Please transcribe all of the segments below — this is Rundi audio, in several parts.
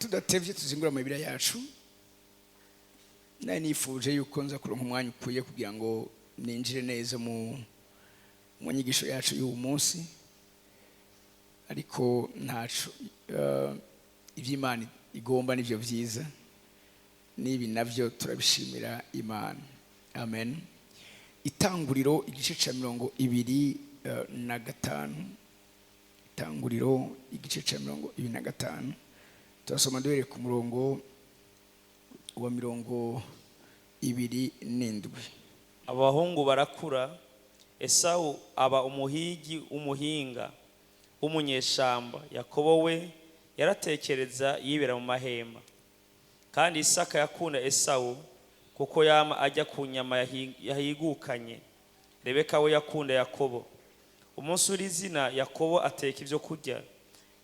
Tudatevye, tuzingura amabira yacu. Nari nifuje yuko nza kuronka umwanya ukwiye kugira ngo ninjire neza mu nyigisho yacu y'uyu munsi, ariko ntaco, ivy'Imana igomba nivyo vyiza, n'ibi navyo turabishimira Imana. Amen. Itanguriro, igice ca 25. Itanguriro, igice ca 25, turasoma duhereye ku murongo wa 27. Abahungu barakura, Esawu aba umuhigi w'umuhinga w'umunyeshamba, Yakobo we yaratekereza, yibera mu mahema. Kandi Isaka yakunda Esawu kuko yama ajya ku nyama yahigukanye. Rebeka we yakunda Yakobo. Umunsi uri izina, Yakobo ateka ibyo kurya,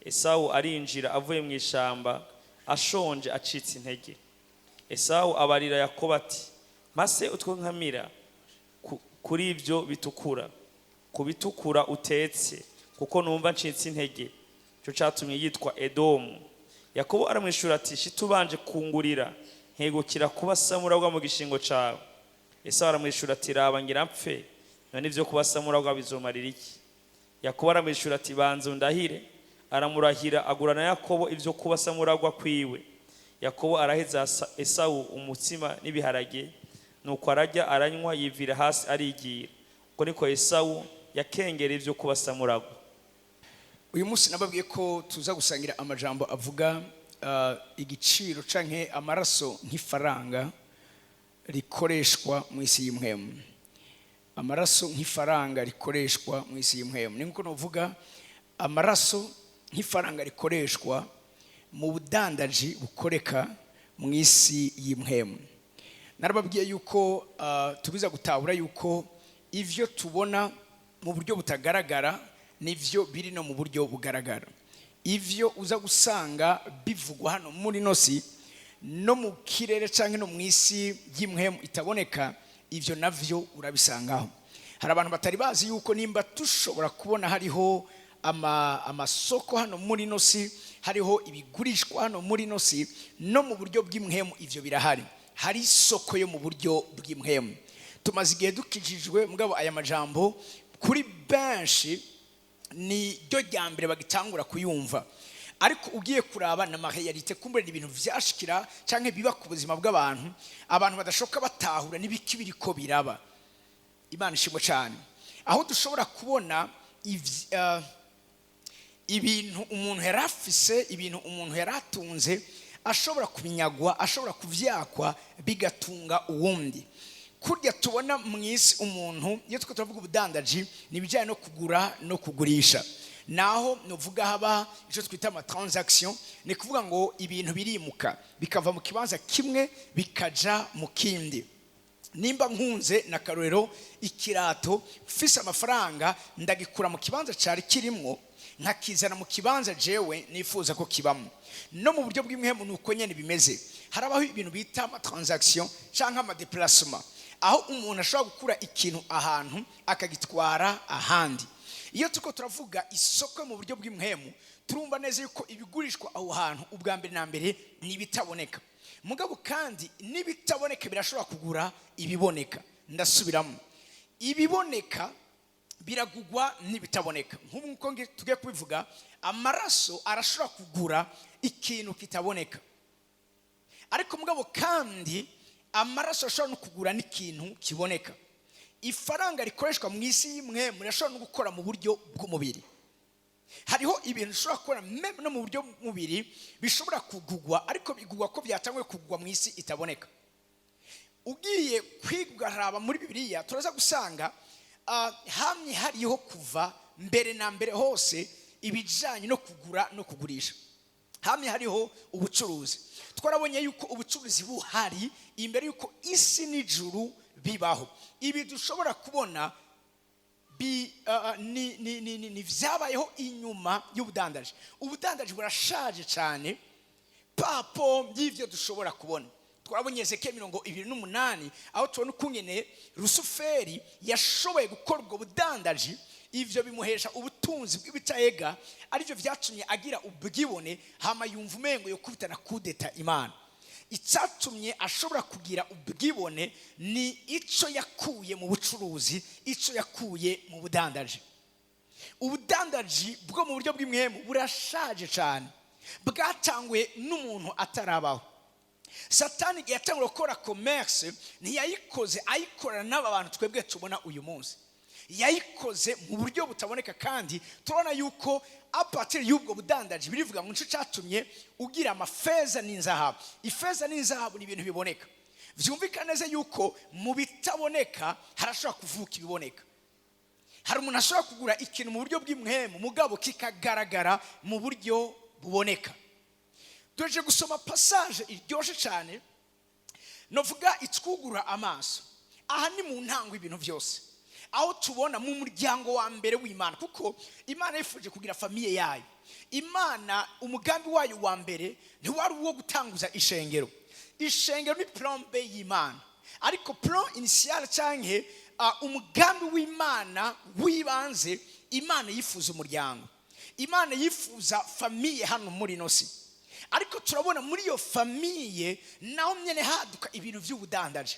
Esawu arinjira avuye mu ishamba, ashonje, acitse intege. Esawu abarira Yakobo ati: "Mase utwo nkamira kuri ibyo bitukura, ku bitukura utetse, kuko numva ncitse intege." Cyo cyatumye yitwa Edomu. Yakobo aramwishura ati: "Shita ubanje kungurira, nkegukira kuba samuragwa mu gishingo cawe." Esawu aramwishura ati: "Raba, ngira mpfe, none ibyo kuba samuragwa bizomarira iki?" Yakobo aramwishura ati: "Banza undahire." Aramurahira, agura na Yakobo ibyo kuba samuragwa kwiwe. Yakobo araheza Esawu umutsima n'ibiharage. Nuko arajya, aranywa, yivira hasi, arigira. Uko niko Esawu yakengera ibyo kuba samuragwa. Uyu munsi nababwiye ko tuza gusangira amajambo avuga igiciro canke amaraso nk'ifaranga rikoreshwa mu isi y'impwemu. Amaraso nk'ifaranga rikoreshwa mu isi y'impwemu, ni nkuko nuvuga amaraso nk'ifaranga rikoreshwa mu budandaji bukoreka mu isi y'impwemu. Narababwiye yuko tubiza gutahura yuko ivyo tubona mu buryo butagaragara nivyo biri no mu buryo bugaragara. Ivyo uza gusanga bivugwa hano muri nosi no mu kirere canke no mu isi y'impwemu itaboneka, ivyo navyo urabisangaho. Hari abantu batari bazi yuko nimba dushobora kubona hariho amasoko hano muri ino si, hariho ibigurishwa hano muri ino si, no mu buryo bw'impwemu ivyo birahari. Hari isoko yo mu buryo bw'impwemu. Tumaze igihe dukijijwe, mugabo aya majambo kuri benshi ni ryo rya mbere bagitangura kuyumva. Ariko ugiye kuraba na ma réalités, kumbura ibintu vyashikira canke biba ku buzima bw'abantu, abantu badashoka batahura n'ibiki biriko biraba. Imana ishimwe cyane. Aho dushobora kubona ibintu umuntu yari afise, ibintu umuntu yari atunze, ashobora kubinyagwa, ashobora kuvyakwa, bigatunga uwundi. Kurya tubona mu isi umuntu, iyo twe turavuga ubudandaji, ni ibijyanye no kugura no kugurisha. Naho nuvuga haba icyo twita ama transaction, ni kuvuga ngo ibintu birimuka, bikava mu kibanza kimwe bikaja mu kindi. Nimba nkunze na karorero ikirato, mfise amafaranga, ndagikura mu kibanza cyari kirimwo, nkakizana mu kibanza jewe nifuza ko kibamo. No mu buryo bw'impwemu ni uko nyene bimeze. Harabaho ibintu bita ama transaction cyangwa ama déplacement, aho umuntu ashobora gukura ikintu ahantu akagitwara ahandi. Iyo turiko turavuga isoko mu buryo bw'impwemu, turumva neza yuko ibigurishwa aho hantu ubwa mbere na mbere ni ibitaboneka. Mugabo kandi n'ibitaboneka birashobora kugura ibiboneka. Ndasubiramo: ibiboneka biragugwa n'ibitaboneka. Nk'ubu nguko tugiye kubivuga, amaraso arashobora kugura ikintu kitaboneka, ariko mugabo kandi amaraso ashobora no kugura n'ikintu kiboneka. Ifaranga rikoreshwa mu isi y'imwe murashobora no gukora mu buryo bw'umubiri. Hariho ibintu ushobora gukora même no mu buryo bw'umubiri bishobora kugugwa, ariko bigugwa ko byatanguye kugugwa mu isi itaboneka. Ugiye kwiga muri Bibiliya, turaza gusanga hamwe hariho kuva mbere na mbere hose ibijyanye no kugura no kugurisha, hamwe hariho ubucuruzi. Twarabonye yuko ubucuruzi buhari imbere yuko isi n'ijuru bibaho. Ibi dushobora kubona ni vyabayeho inyuma y'ubudandaji. Ubudandaji burashaje cyane papo y'ivyo dushobora kubona. Twarabonye Ezekiel 28, aho tubona ukungene Rusuferi yashoboye gukora ubwo budandaji. Ivyo bimuhesha ubutunzi bw'ibitayega, arivyo vyatumye agira ubwibone, hama yumva umengo yo kubitana kudeta Imana. Icyatumye ashobora kugira ubwibone ni ico yakuye mu bucuruzi, ico yakuye mu budandaji. Ubudandaji bwo mu buryo bw'impwemu burashaje cyane, bwatanguye n'umuntu atarabaho. Satani igihe yatangura gukora commerce, ntiyayikoze ayikorana n'aba bantu twebwe tubona uyu munsi. Yayikoze mu buryo butaboneka, kandi turabona yuko à partir y'ubwo budandaji, birivuga ngo nicyo cyatumye ugira amafeza n'inzahabu. Ifeza n'inzahabu ni ibintu biboneka. Byumvikana neza yuko mu bitaboneka harashobora kuvuka ibiboneka. Hari umuntu ashobora kugura ikintu mu buryo bw'impwemu, mugabo kikagaragara mu buryo buboneka. Tuje gusoma passage iryoshye cyane, novuga itwugura amaso. Aha ni mu ntango ibintu byose, aho tubona mu muryango wa mbere w'Imana, kuko Imana yifuje kugira famille yayo. Imana, umugambi wayo wa mbere ntiwari uwo gutanguza ishengero. Ishengero ni plan B y'Imana, ariko plan initial cyangwa umugambi w'Imana w'ibanze, Imana yifuza umuryango, Imana yifuza famille hano muri ino si. Ariko turabona muri iyo famille naho nyine haduka ibintu by'ubudandaje,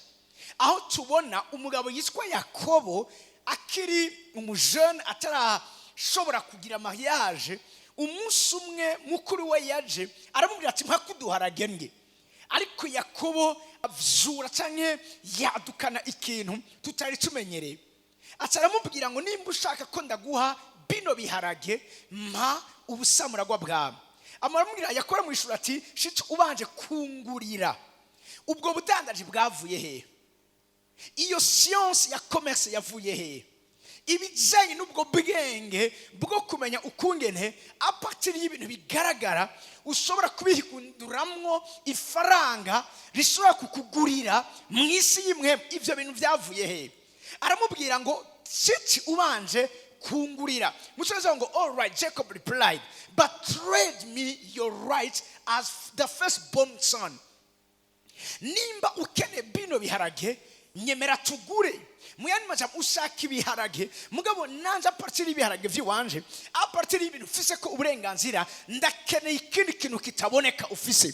aho tubona umugabo yitwa Yakobo akiri umujene, atarashobora kugira mariage. Umunsi umwe mukuru we yaje aramubwira ati: "Mpa kuduharage ndye." Ariko Yakobo avyura canke yadukana ikintu tutari tumenyereye, aca aramubwira ngo: "Nimba ushaka ko ndaguha bino biharage, mpa ubusamuragwa bwawe." Aramubwira, Yakora mu ishuri ati: "Shitsi ubanje kungurira." Ubwo budandaji bwavuye hehe? Iyo science ya commerce yavuye hehe? Ibijyanye n'ubwo bwenge bwo kumenya ukungene à partir y'ibintu bigaragara ushobora kubihinduramwo ifaranga rishobora kukugurira mu isi y'imwe, ibyo bintu byavuye hehe? Aramubwira ngo: "Cici ubanje kungurira." Musoza ngo: "All right," Jacob replied, "but trade me your right as the firstborn son." Nimba ukeneye bino biharage, nyemera tugure. Mu yandi majambo, ushaka ibiharage, mugabo nanje à partir y'ibiharage vy'iwanje, à partir y'ibintu ufise ko uburenganzira, ndakeneye ikindi kintu kitaboneka ufise,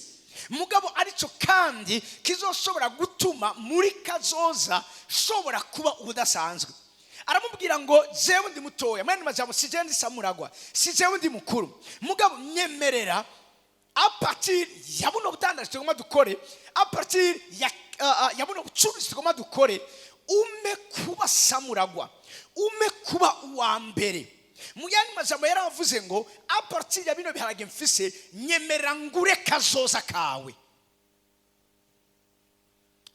mugabo aricyo kandi kizoshobora gutuma muri kazoza shobora kuba ubudasanzwe. Aramubwira ngo: "Jewe ndi mutoya." Mu yandi majambo, si jewe ndi samuragwa, si jewe ndi mukuru, mugabo nyemerera à partir ya buno budandaji tugomba dukore, à partir ya buno bucuruzi tugomba dukore, ume kuba samuragwa, ume kuba uwa mbere. Mu yandi majambo, yaravuze ngo: "À partir ya bino biharage mfise, nyemerera ngure kazoza kawe."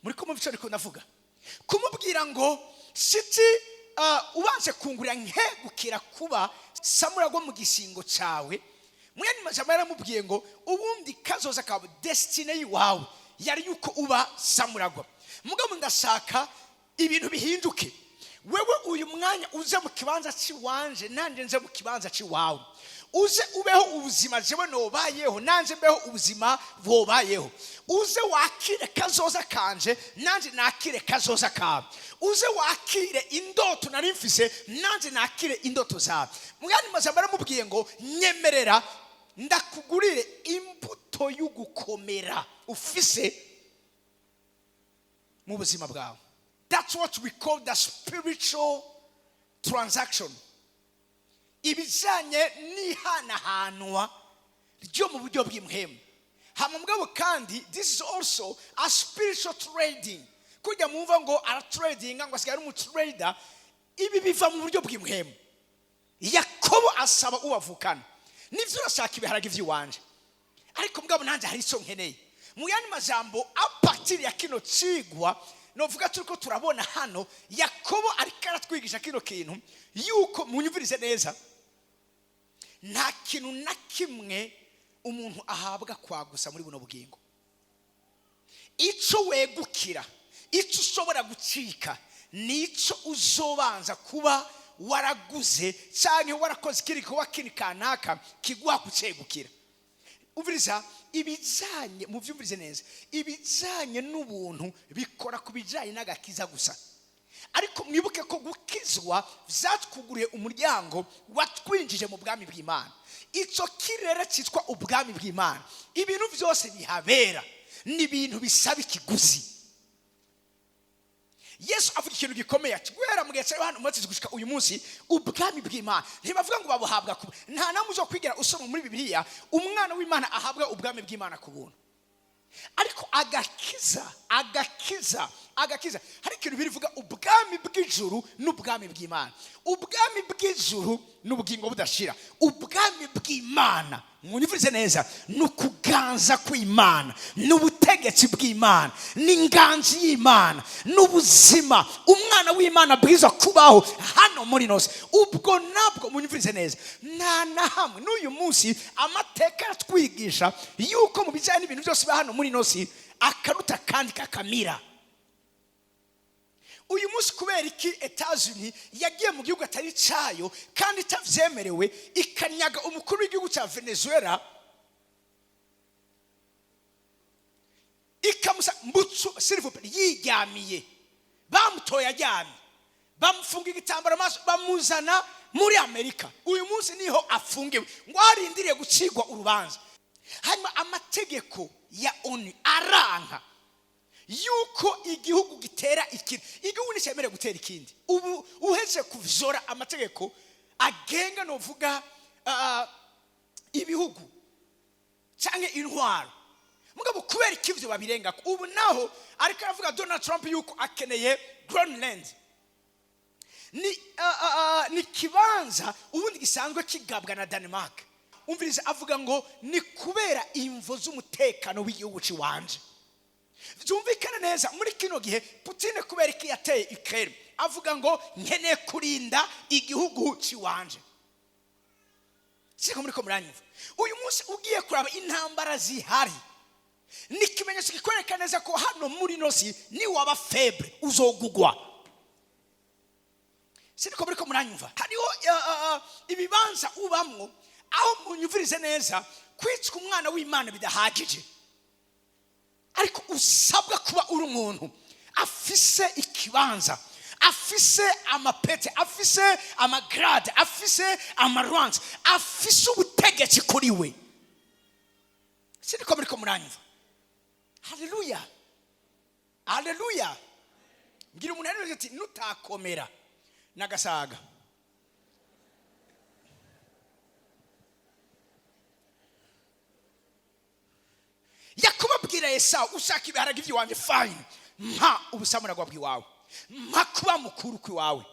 Muri ko mubico ariko ndavuga kumubwira ngo: "Siti ubanje kungurira, nkegukira kuba samuragwa mu gisingo cyawe." Mu yandi majambo, yaramubwiye ngo ubundi kazoza kawe, destinée y'iwawe yari yuko uba samuragwa, mugabo ndashaka ibintu bihinduke. Wewe uyu mwanya uze mu kibanza cy'iwanje, nanjye nze mu kibanza cy'iwawe. Uze ubeho ubuzima jewe nobayeho, nanjye mbeho ubuzima bobayeho. Uze wakire kazoza kanje, nanjye nakire kazoza kawe. Uze wakire indoto nari mfise, nanjye nakire indoto zawe. Mu yandi majambo, aramubwiye ngo: "Nyemerera ndakugurire imbuto y'ugukomera ufise mu buzima bwawe." That's what we call the spiritual transaction, ibijyanye n'ihanahanwa ryo mu buryo bw'impwemu. Hama mugabo kandi this is also a spiritual trading. Kujya mumva ngo aratradinga, ngo asigaye ari umutrader, ibi biva mu buryo bw'impwemu. Yakobo asaba ubavukana: "Nivyo, urashaka ibiharage vy'iwanje, ariko mugabo nanjye hari icyo nkeneye." Mu yandi majambo, à partir ya kino cigwa novuga turiko turabona hano, Yakobo ariko aratwigisha kino kintu yuko, munyumvirize neza, nta kintu na kimwe umuntu ahabwa kwagusa muri buno bugingo. Ico wegukira, ico ushobora gucika, nico uzobanza kuba waraguze cyangwa warakoze ikindi gikorwa kindi kanaka kiguha kucegukira. Umviriza, ibijyanye, mubyumvirize neza, ibijyanye n'ubuntu bikora ku bijyanye n'agakiza gusa. Ariko mwibuke ko gukizwa vyatwuguriye umuryango watwinjije mu bwami bw'Imana. Ico kirere cyitwa ubwami bw'Imana, ibintu byose bihabera ni ibintu bisaba ikiguzi. Yesu avuga ikintu gikomeye, ati guhera mu gihe cya Yohana Umubatizi gushika uyu munsi, ubwami bw'Imana ntibavuga ngo babuhabwa ku nta namwe uzo kwigera usoma muri Bibiliya umwana w'Imana ahabwa ubwami bw'Imana ku buntu. Ariko agakiza, agakiza, agakiza, hari ikintu birivuga ubwami bw'ijuru n'ubwami bw'Imana. Ubwami bw'ijuru n'ubugingo budashira. Ubwami bw'Imana, mwumvirize neza, ni ukuganza kw'Imana, n'ubutegetsi bw'Imana, n'inganji y'Imana, n'ubuzima umwana w'Imana abwirizwa kubaho hano muri nose. Ubwo nabwo, mwumvirize neza, nta na hamwe n'uyu munsi amateka aratwigisha yuko mu bijyanye n'ibintu byose biba hano muri nosi, akaruta kandi kakamira. Uyu munsi kubera iki Etats-Unis yagiye mu gihugu atari cyayo kandi itavyemerewe, ikanyaga umukuru w'igihugu cya Venezuela, ikamusa mbutsu, s'il vous plaît, yiryamiye, bamutoye aryamye, bamufunga igitambaro amaso, bamuzana muri Amerika. Uyu munsi niho afungiwe ngo arindiriye gucirwa urubanza. Hanyuma amategeko ya ONU aranka yuko igihugu gitera ikindi. Igihugu nticyemerewe gutera ikindi. Ubu uheze kuvzora amategeko agenga novuga ibihugu canke intwaro. Mugabo kubera iki ivyo babirengako? Ubu naho ariko aravuga Donald Trump yuko akeneye Greenland. Ni kibanza ubundi gisanzwe kigabwa na Denmark. Umviriza, avuga ngo ni kubera imvo z'umutekano w'igihugu ciwanje. Byumvikane neza, muri kino gihe Putin kubera iki yateye Ukraine, avuga ngo nkeneye kurinda igihugu ciwanje. Siko muri ko muranyumva? Uyu munsi ugiye kuraba intambara zihari, ni ikimenyetso kikwereka neza ko hano muri nosi ni waba faible uzogugwa. Siko muri ko muranyumva? Hariho ibibanza ubamwo aho, munyumvirize neza, kwicwa umwana w'Imana bidahagije, ariko usabwa kuba uri umuntu afise ikibanza, afise amapete, afise amagrade, afise amaranse, afise ubutegetsi kuri we. Siko muri ko muranyumva? Haleluya, haleluya. Mbwira umuntu ari ati nutakomera nagasaga. Yakobo abwira Esawu, ushaka ibiharage by'iwanjye, fine, mpa ubusamuragwa bw'iwawe, mpa kuba mukuru kw'iwawe,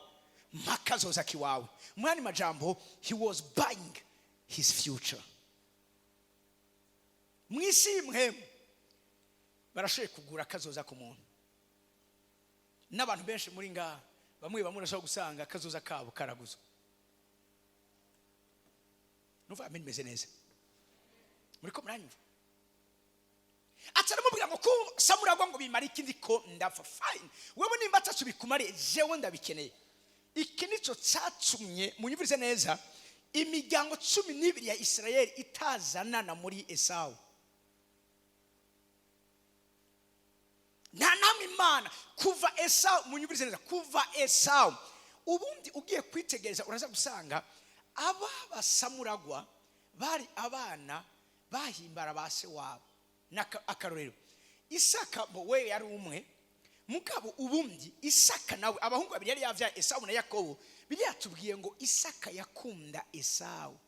mpa kazoza k'iwawe. Mu yandi majambo, he was buying his future. Mu isi y'imwemu barashoboye kugura kazoza ku muntu. N'abantu benshi muri ngaha bamwe bamwe urashobora gusanga kazoza kabo karaguzwe. Numva amen meze neza. Muri ko muranyumva? Aca aramubwira ngo ko samuragwa ngo bimare ikindi ko ndapfa, fine. Wewe nimba atacu bikumariye, jewe ndabikeneye. Iki nico catumye, munyumvirize neza, imiryango 12 ya Israeli itazanana muri Esawu. Nta namwe Imana kuva Esawu, munyumvirize neza, kuva Esawu. Ubundi ugiye kwitegereza uraza gusanga aba basamuragwa bari abana bahimbara ba se wabo. Akarorero, Isaka bo we yari umwe, mugabo ubundi Isaka nawe abahungu babiri yari yavyaye, Esawu na Yakobo. Bibiliya yatubwiye ngo Isaka yakunda Esawu.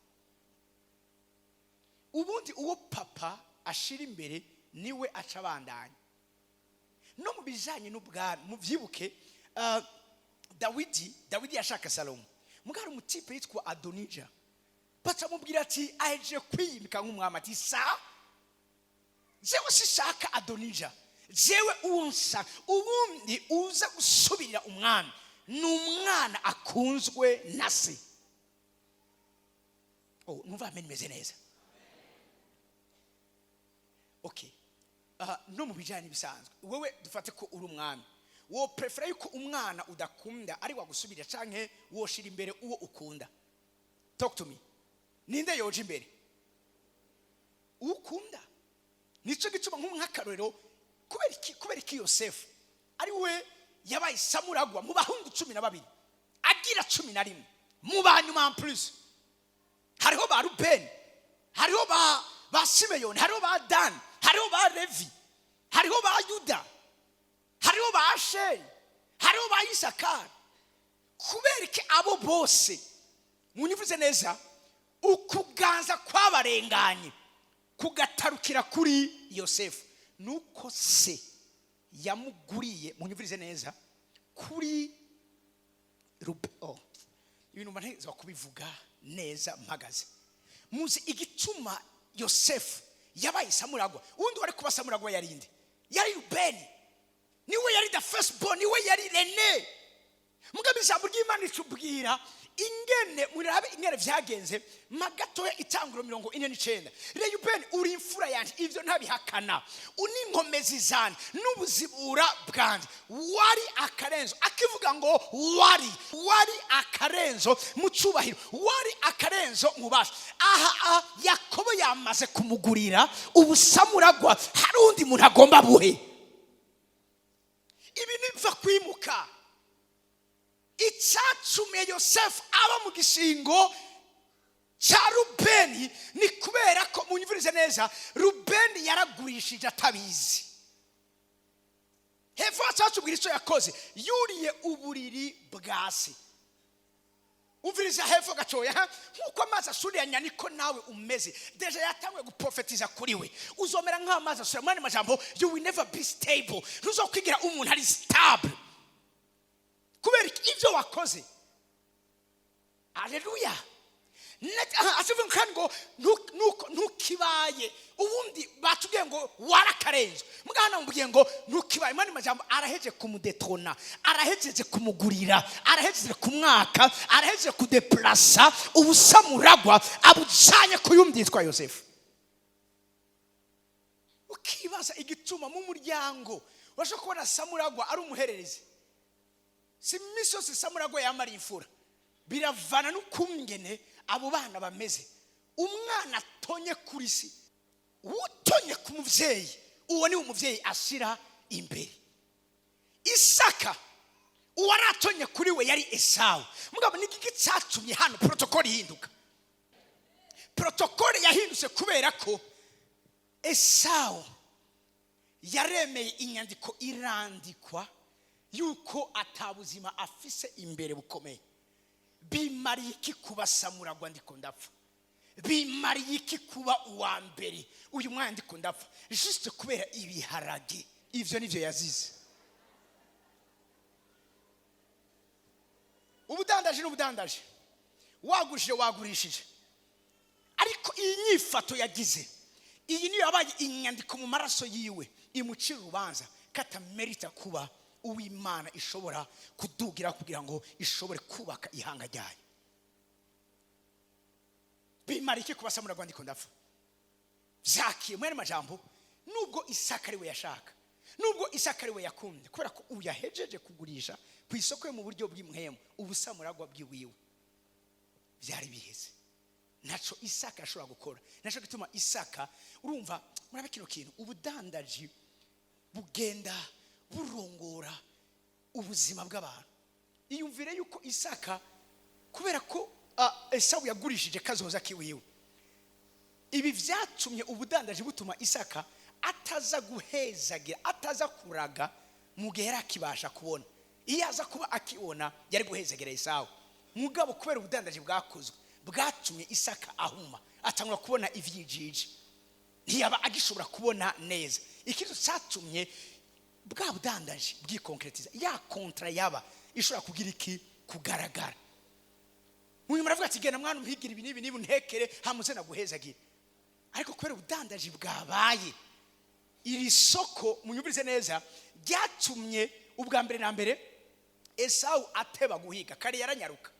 Ubundi uwo papa ashira imbere niwe aca abandanya. No mu bijanye n'ubwami, muvyibuke, Dawidi yashaka Salomo. Mugabo umutipe yitwa Adonija bacamubwira ati ahejeje kwiyimika nk'umwami, ati sa jewe sishaka Adonija, jewe uwo nshaka. Ubundi uza gusubirira umwami ni umwana akunzwe na se. Oh, numva amen meze neza. Okay. No mu bijanye n'ibisanzwe, wewe dufate ko uri umwami, wo prefera yuko umwana udakunda ari wagusubirira canke woshira imbere uwo ukunda? Talk to me. Ninde yoje imbere? Ukunda. Nico gituma nk'akarorero, kubera iki Yosefu ari we Yabaye samuragwa mu bahungu 12, agira 11 mu banyuma. En plus hariho ba Rubeni, hariho ba Simeyoni, hariho ba Dani, hariho ba Levi, hariho ba Yuda, hariho ba Asheri, hariho ba Isakari. Kubera iki abo bose, munyuvuze neza, ukuganza kwabarenganye kugatarukira kuri Yosefu? Nuko se yamuguriye, munyumvirize neza, kuri Rube. Oh, ibintu mba ntegerezwa kubivuga neza mpagaze. Muzi igituma Yosefu yabaye samuragwa? Undi wari kuba samuragwa yarinde? Yari Rubeni, niwe yari the first born, niwe yari l'aîné. Mugabo ijambo ry'Imana ritubwira ingene, murabe ingene vyagenze magatoya. Itanguro 49: "Reyubeni, uri imfura yanjye, ivyo ntabihakana, uninkomezi zanje n'ubuzibura bwanjye, wari akarenzo." Akivuga ngo wari akarenzo mu cyubahiro, wari akarenzo mu bubasha. Aha Yakobo yamaze kumugurira ubusamuragwa, hari undi muntu agomba buhe. Ibi nipfa kwimuka. Icyacumiye Yosefu aba mu gishingo cya Rubeni ni kubera ko, munyumvirize neza, Rubeni yaragurishije atabizi. Hepfo cyatubwira icyo yakoze: yuriye uburiri bwa se. Umviriza hepfo gatoya, ha? "Nk'uko amazi asurira, niko nawe umeze." Déjà yatanguye guprofetiza kuri we: uzomera nk'amazi asurira. Mu yandi majambo, you will never be stable, ntuzokwigira umuntu ari stable kubera iki? Ibyo wakoze. Aleluya. Asivuga kandi ngo ntukibaye. Ubundi batubwiye ngo warakarenze, mwana mubwiye ngo ntukibaye. Mwana majambo, araheje kumudetona, arahejeje kumugurira, arahejeje kumwaka, arahejeje kudeplasa ubusamuragwa, abujanye ku yundi yitwa Yosefu. Ukibaza igituma mu muryango urashobora kubona samuragwa ari umuhererezi. Si iminsi yose samuragwa yamara imfura, biravana n'ukungene abo bana bameze. Umwana atonye kuri si, utonye ku mubyeyi, uwo ni umubyeyi ashyira imbere. Isaka uwaratonye kuri we yari Esawu. Mugabo ni igiki cyatumye hano protocole ihinduka? Protocole yahindutse kubera ko Esawu yaremeye inyandiko, irandikwa yuko atabuzima afise imbere bukomeye. Bimariye iki kuba samuragwa ndiko ndapfa? Bimariye iki kuba uwa mbere uyu mwana ndiko ndapfa juste kubera ibiharage? Ivyo nivyo yazize. Ubudandaji n'ubudandaji, wagurishije wagurishije, ariko iyi nyifato yagize, iyi niyo yabaye inyandiko mu maraso yiwe imucira urubanza katamerita kuba uw'Imana ishobora kudugira kugira ngo ishobore kubaka ihanga ryayo. Bimara iki kuba samuragwa ndiko ndapfa? Vyakiye mwene majambo, nubwo Isaka ari we yashaka, nubwo Isaka ari we yakunze, kubera ko ubu yahejeje kugurisha ku isoko yo mu buryo bw'impwemu ubusamuragwa bw'iwiwe, byari biheze, ntaco Isaka yashobora gukora. Naco gituma Isaka, urumva, murabe kino kintu, ubudandaji bugenda burongora ubuzima bw'abantu. Iyumvire yuko Isaka, kubera ko Esawu yagurishije kazoza kiwiwe, ibi byatumye ubudandaji butuma Isaka ataza guhezagira, ataza kuraga mu gihe yari akibasha kubona. Iyo aza kuba akibona yari guhezagira Esawu. Mugabo kubera ubudandaji bwakozwe, bwatumye Isaka ahuma, atangura kubona ivyijiji, ntiyaba agishobora kubona neza. Ikintu cyatumye bwa budandaji bwikonkretiza, ya contrat yaba ishobora kugira iki? Kugaragara. Uyu aravuga ati: "Genda mwana, umpigira ibi n'ibi n'ibi, untekere, hamuze naguhezagira." Ariko kubera ubudandaji bwabaye, iri soko, munyumvirize neza, ryatumye ubwa mbere na mbere Esawu ateba guhiga. Kare yaranyaruka,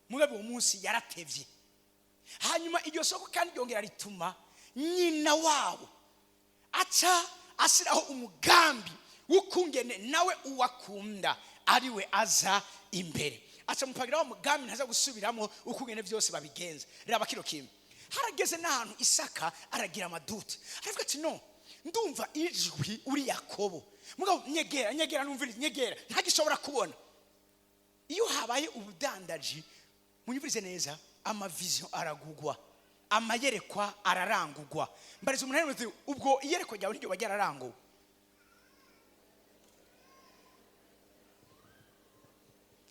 mugabo uwo munsi yaratevye. Hanyuma iryo soko kandi ryongera rituma nyina wabo aca ashyiraho umugambi w'ukungene nawe uwakunda ariwe aza imbere, aca mupangira wa mugambi ntaza gusubiramo ukungene byose babigenza. Raba kino kintu, harageze n'ahantu Isaka aragira amadoutes, aravuga ati: "No." Ndumva ijwi uri Yakobo, mugabo nyegera, nyegera, numvirize, nyegera, ntagishobora kubona. Iyo habaye ubudandaji, munyumvirize neza, ama vision aragugwa, amayerekwa ararangugwa. Mbariza umuntu uti: "Ubwo iyerekwa ryawe niryo ryararanguwe?"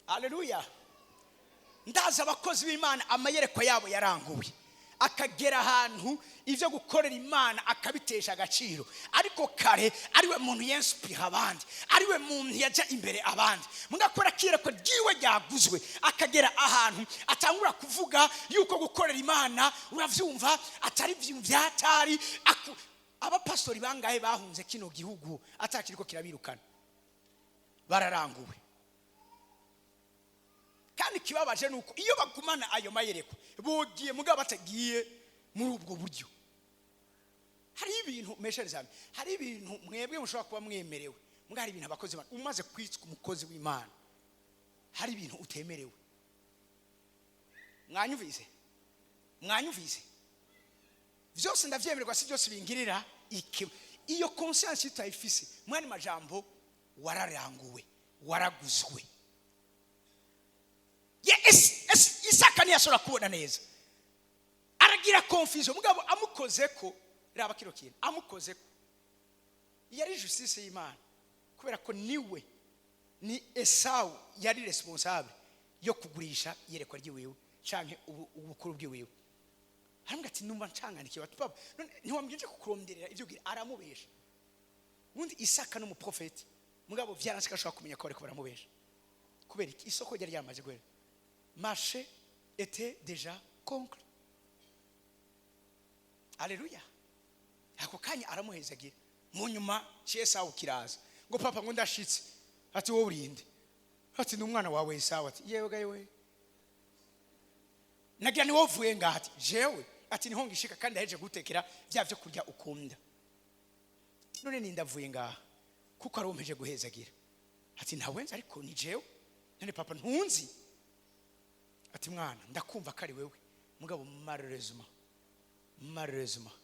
Aleluya! Ndazi abakozi b'Imana amayerekwa yabo yaranguwe, akagera ahantu ibyo gukorera Imana akabitesha agaciro, ariko kare ariwe muntu yensipiha abandi, ariwe muntu yajya imbere abandi. Mugakora kiyerekwa ryiwe ryaguzwe, akagera ahantu atangura kuvuga yuko gukorera Imana, urabyumva, atari ibintu byatari. Abapasitori bangahe bahunze kino gihugu atakiriko kirabirukana? Bararanguwe. Kandi ikibabaje ni uko iyo bagumana ayo mayerekwa bogiye, mugabo batagiye muri ubwo buryo. Hari ibintu mesherezame, hari ibintu mwebwe mushobora kuba mwemerewe, mbwa hari ibintu abakozi b'Imana, umaze kwitwa umukozi w'Imana, hari ibintu utemerewe. Mwanyumvise? Mwanyumvise? Byose ndavyemererwa, si byose bingirira iki. Iyo conscience utayifise, mwani majambo, wararanguwe, waraguzwe. Isaka ntiyashobora kubona neza, aragira confusion. Mugabo amukoze ko, raba kino kintu, amukoze ko yari justice y'Imana, kubera ko niwe, ni Esawu yari responsable yo kugurisha iyerekwa ry'iwiwe canke ubukuru bw'iwiwe. Arambwira ati: "Numva ncanganikiwe." Ati: "Papa, none ntiwambwira nje kukuronderera ibyo ubwira?" Aramubesha. Ubundi Isaka n'umuprofeti, mugabo vyaranse ko ashobora kumenya ko bariko baramubesha. Kubera iki? Isoko ryari ryamaze guhera, marché était déjà conclu. Aleluya! Ako kanya aramuhezagira. Mu nyuma Esawu kiraza ngo: "Papa," ngo, "ndashitse." Ati: "Wowe urinde?" Ati: "Ni umwana wawe Esawu." Ati: "Yewe ga yewe, nagira ni wowe uvuye ngaha." Ati: "Jewe?" Ati: "Niho ngishika, kandi ndaheje gutekera bya byo kurya ukunda. None ninda avuye ngaha, kuko ari umpeje guhezagira?" Ati: "Ntawenzi, ariko ni jewe." "None papa, ntunzi?" Ati: "Mwana, ndakumva ko ari wewe, mugabo malheureusement, malheureusement,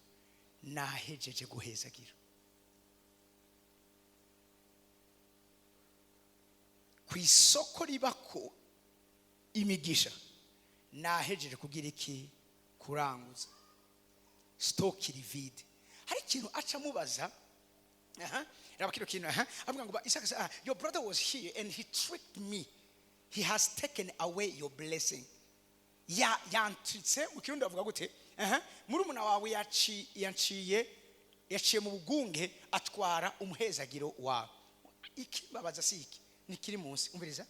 nahejeje guhezagira." Ku isoko ribako imigisha, nahejeje kugira iki? Kuranguza. Stock iri vide. Hari ikintu aca amubaza. Aha, raba kino kintu. Aha avuga ngo Isaka said, "Ah, your brother was here and he tricked me. He has taken away your blessing." Ya yantritse, mu Kirundi bavuga gute? Aha, murumuna wawe yaciye, yaciye mu bugunge, atwara umuhezagiro wawe. Ikibabaza si iki, ni kiri munsi. Umviriza.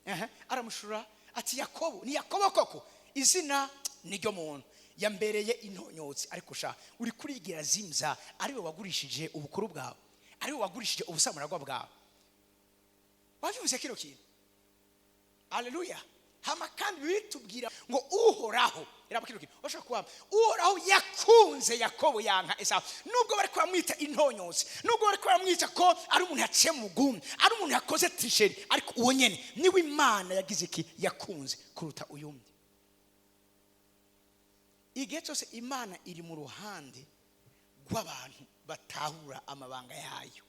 Aha aramushura ati: "Yakobo, ni Yakobo koko, izina niryo muntu, yambereye intonyotsi. Ariko sha, uri kurigira zimza, ariwe wagurishije ubukuru bwawe, ariwe wagurishije ubusamuragwa bwawe." Wabyumvise kino kintu? Aleluya! Hama kandi bitubwira ngo Uhoraho, raba kino kintu, bashobora kuba Uhoraho yakunze Yakobo, yanka Esawu. Nubwo bari baramwita intonyotsi, nubwo bari baramwita ko ari umuntu yaciye mu bugumye, ari umuntu yakoze tricherie, ariko uwo nyene niwe Imana yagize iki? Yakunze kuruta uyundi. Igihe cyose Imana iri mu ruhande rw'abantu batahura amabanga yayo.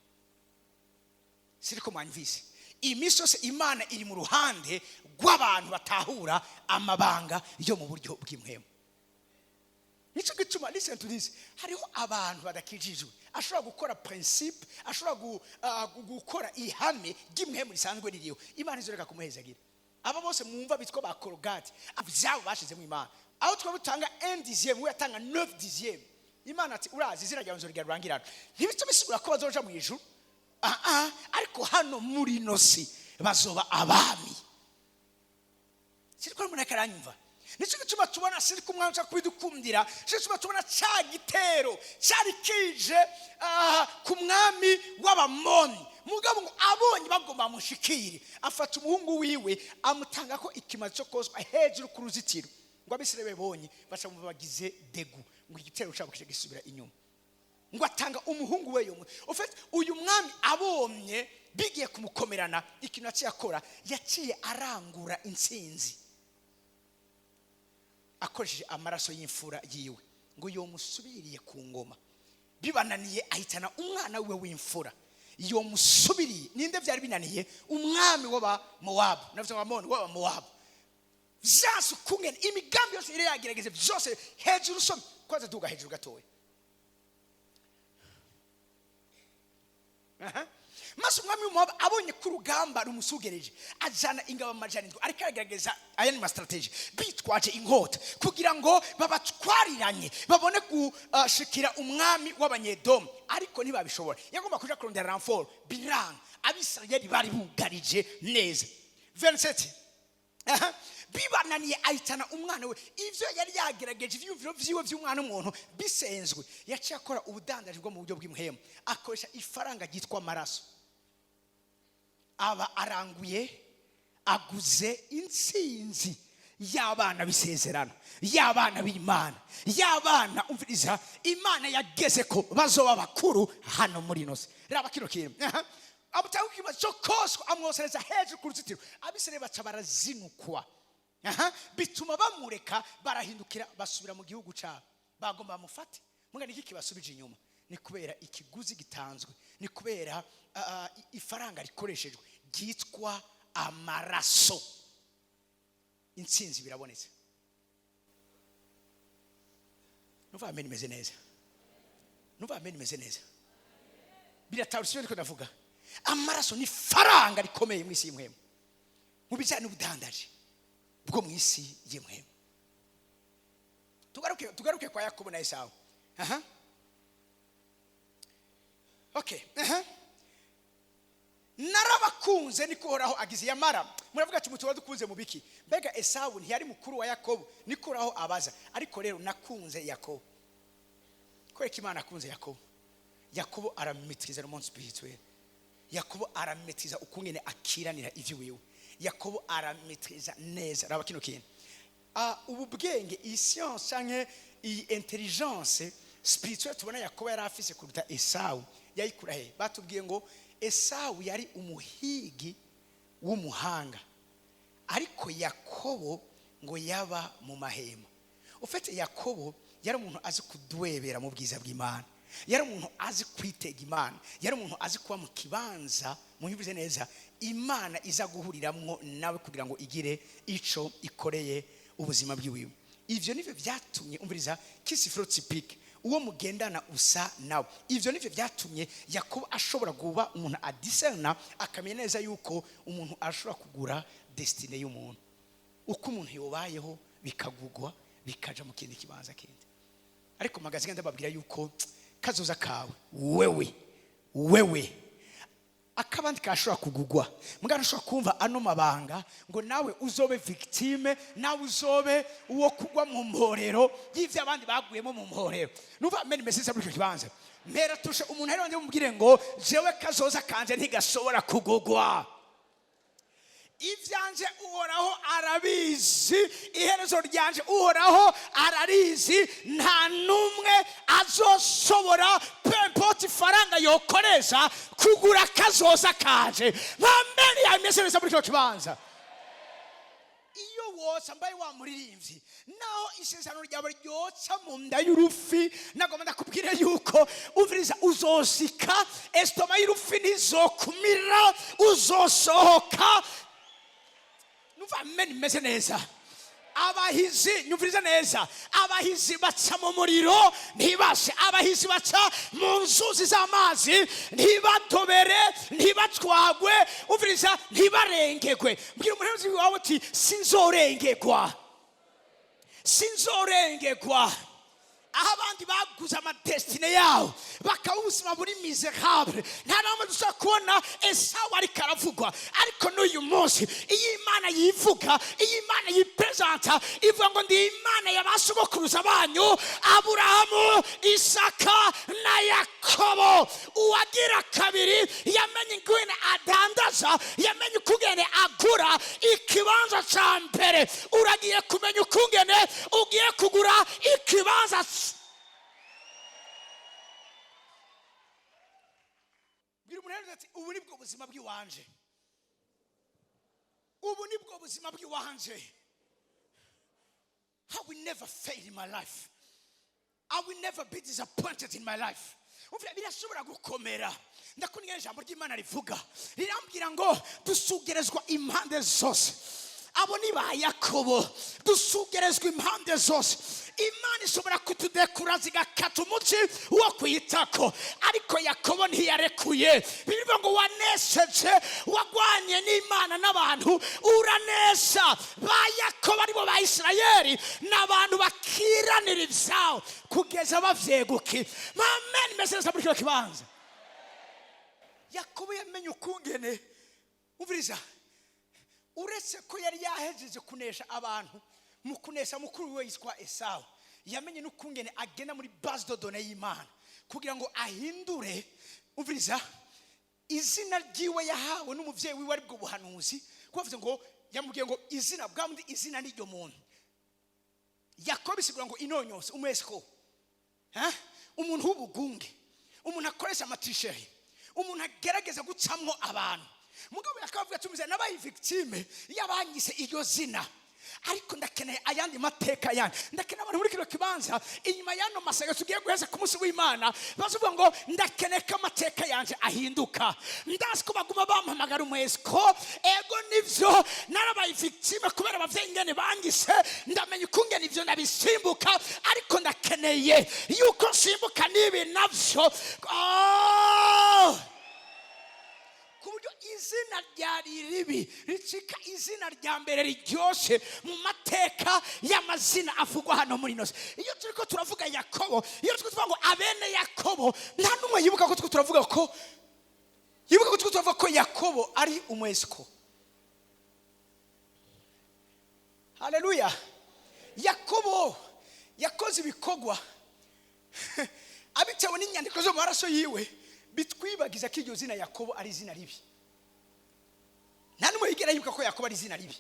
Siriko mwanyumvise? Iminsi yose Imana iri mu ruhande rw'abantu batahura amabanga yo mu buryo bw'impwemu. Nicyo gituma, listen to this, hariho abantu badakijijwe ashobora gukora principe, ashobora gukora ihame ry'impwemu risanzwe ririho, Imana izoreka kumuhezagira. Aba bose mwumva bitwa ba Colgate, ibyabo bashizemo Imana, aho twaba dutanga 1/10, we yatanga 9/10. Imana ati: "Urazi izina ryawe nzorigira rurangirana." Ntibituma bisigura ko bazoja mu ijuru. Ah, ah, ariko hano muri ino si bazoba abami. Siriko umuntu aranyumva? Nicyo gituma tubona, siriko umwami ushaka kubidukundira, nicyo gituma tubona cya gitero cyari kije ku mwami w'Abamoni, mugabo ngo abonye bagomba bamushikire, afata umuhungu wiwe amutanga ko ikimazi cyo kozwa hejuru ku ruzitiro, ngo Abisirayeli babonye baca bumva bagize dégoût, ngo igitero cyabo kije gisubira inyuma. Ngo atanga umuhungu we yomu ufite. Uyu mwami abonye bigiye kumukomerana, ikintu yaciye akora, yaciye arangura intsinzi akoresheje amaraso y'imfura yiwe, ngo yomusubiriye ku ngoma. Bibananiye, ahitana umwana wiwe w'imfura yomusubiriye. Ninde byari binaniye? Umwami w'Abamowabu, navuze ngo Amoni w'Abamowabu. Vyanse ukungene imigambi yose yari yagerageze byose. Hejuru usome kwanza, duga hejuru gatoya. Aha. Maze umwami w'Umumowabu abonye ko urugamba rumusugereje, ajana ingabo 700, ariko aragerageza ayandi ma stratégies, bitwaje inkota kugira ngo babatwariranye babone gushikira umwami w'Abanyedomu, ariko ntibabishobora. Yagomba kuja kurondera renfort, biranga. Abisirayeli bari bugarije neza. 27. Aha. Bibananiye, ahitana umwana we. Ivyo yari yagerageje, ivyiyumviro vyiwe vy'umwana w'umuntu bisenzwe, yaciye akora ubudandaji bwo mu buryo bw'imuhemu, akoresha ifaranga ryitwa amaraso, aba aranguye, aguze intsinzi y'abana b'isezerano, y'abana b'Imana, y'abana, umviriza, Imana yageze ko bazoba bakuru hano muri ino si. Raba kino kintu. Aha. Amutanga ikibazo cyo koswa, amwosereza hejuru ku ruzitiro. Abisirayeli baca barazinukwa. Aha. Bituma bamureka, barahindukira, basubira mu gihugu cyabo. Bagomba bamufate muga niki kibasubije inyuma? Ni kubera ikiguzi gitanzwe, ni kubera ifaranga rikoreshejwe ryitwa amaraso. Intsinzi birabonetse. Numva amen imeze neza, numva amen imeze neza. Biratahura icyo ndiko ndavuga? Amaraso ni faranga rikomeye mu isi y'imwemu, mu bijyanye n'ubudandaji bwo mu isi y'imwemu. Tugaruke kwa Yakobo na Esawu. Aha, okay, aha. Narabakunze, niko Uhoraho agize. Yamara muravuga ati: "Mutuba dukunze mu biki?" Mbega Esawu ntiyari mukuru wa Yakobo? Niko Uhoraho abaza. Ariko rero nakunze Yakobo. Kubera ko Imana akunze Yakobo, Yakobo aramitiriza le monde spirituel, Yakobo aramitiriza ukungene akiranira ivyo wiwe, Yakobo aramitiriza neza. Raba kino kintu. Ubu bwenge, iyi science canke iyi intelligence spirituelle tubona Yakobo yari afise kuruta Esawu, yayikura he? Batubwiye ngo Esawu yari umuhigi w'umuhanga, ariko Yakobo ngo yaba mu mahema. Ufite Yakobo yari umuntu azi kudwebera mu bwiza bw'Imana, yari umuntu azi kwitega Imana, yari umuntu azi kuba mu kibanza, munyumvize neza, Imana iza guhuriramwo nawe kugira ngo igire ico ikoreye ubuzima bwiwiwe. Ivyo nivyo byatumye, umviriza, kisifro typique, uwo mugendana usa nawe. Ivyo nivyo byatumye Yakobo ashobora kuba umuntu adiserna, akamenya neza yuko umuntu ashobora kugura destinée y'umuntu, uko umuntu yobayeho bikagugwa, bikaja mu kindi kibanza kindi. Ariko magazi ndababwira yuko kazoza kawe wewe, wewe akabandi kashobora kugugwa. Mugana ushobora kumva ano mabanga ngo nawe uzobe victime, nawe uzobe uwo kugwa mu mporero y'ivyo abandi baguyemo mu mporero. Numva amen message muri icyo kibanza. Mpera tushe umuntu ari wanje, mubwire ngo: "Jewe kazoza kanje ntigashobora kugugwa. Ivyanje Uhoraho arabizi, iherezo ryanje Uhoraho ararizi. Nta n'umwe azoshobora, peu importe ifaranga yokoresha, kugura kazoza kanje." Mpambere yameze neza muri icyo kibanza. Iyo wotsa mbaye wa muririmbyi, naho isezerano ryawe ryotsa mu nda y'urufi, nagomba ndakubwira yuko, umviriza, uzoshika estomac y'urufi ntizokumira, uzosohoka. Numva amen imeze neza. Abahizi, nyumviriza neza, abahizi baca mu muriro ntibashe, abahizi baca mu nzuzi z'amazi ntibadobere, ntibatwagwe, umviriza, ntibarengegwe. Mbwira umuherezi wawe uti: "Sinzorengegwa, sinzorengegwa." Aho abandi baguze ama destinée yabo bakaba ubuzima buri misérable, nta namwe dushobora kubona Esawu ariko aravugwa. Ariko n'uyu munsi iyo Imana yivuga, iyo Imana yipresenta, ivuga ngo: "Ndi Imana ya ba sogokuruza banyu, Aburahamu, Isaka na Yakobo." Uwagira kabiri yamenye ingene adandaza, yamenye ukungene agura ikibanza ca mbere. Uragiye kumenya ukungene ugiye kugura ikibanza. Bwira umuntu ati: "Ubu ni bwo buzima bw'iwanje, ubu ni bwo buzima bw'iwanje. I will never fail in my life. I will never be disappointed in my life." Umvira, birashobora gukomera. Ndakunda ijambo ry'Imana rivuga, rirambwira ngo dusugerezwa impande zose. Abo ni ba Yakobo. Dusugerezwa impande zose. Imana ishobora kutudekura, zigakata umuti wo kuyitako, ariko Yakobo ntiyarekuye. Birivuga ngo wanesheje, wagwanye n'Imana n'abantu uranesha. Ba Yakobo, aribo ba Isirayeli, ni abantu bakiranira ibyabo kugeza bavyegukiye. Amen. Meze neza muri kino kibanza. Yakobo yamenye ukungene, umviriza, uretse ko yari yahejeje kunesha abantu mu kunesha mukuru we yitwa Esawu, yamenye n'ukungene agenda muri base de données y'Imana kugira ngo ahindure, umviriza, izina ryiwe yahawe n'umuvyeyi wiwe, aribwo buhanuzi. Kuko bavuze ngo yamubwiye ngo izina bwa mundi, izina n'iryo muntu Yakobo isigura ngo inonyose, umwesiko. Ha? Umuntu w'ubugunge, umuntu akoresha amatisheri, umuntu agerageza gucamwo abantu. Mugabo yakavuga ati: "Umeze nabaye victime y'abanyise iryo zina, ariko ndakeneye ayandi mateka yandi." Ndakeneye abantu muri kino kibanza, inyuma y'ano masenga tugiye guheza ku munsi w'Imana, bavuga ngo: "Ndakeneye ko amateka yanje ahinduka. Ndazi ko baguma bampamagara umwesiko. Ego, nivyo, narabaye victime kubera abavyeyi ingene bangise. Ndamenya ukungene ivyo ndabisimbuka, ariko ndakeneye yuko nsimbuka n'ibi navyo." Oh! Ku buryo izina ryari ribi ricika izina rya mbere riryoshe mu mateka y'amazina avugwa hano muri ino si. Iyo turi ko turavuga Yakobo, iyo turi tuvuga ngo abene Yakobo, nta n'umwe yibuka ko turi turavuga ko, yibuka ko turi turavuga ko Yakobo ari umwesiko. Haleluya! Yakobo yakoze ibikorwa abitewe n'inyandiko zo mu maraso yiwe, bitwibagiza ko iryo zina Yakobo ari izina ribi. Nta n'umwe yigera yibuka ko Yakobo ari izina ribi,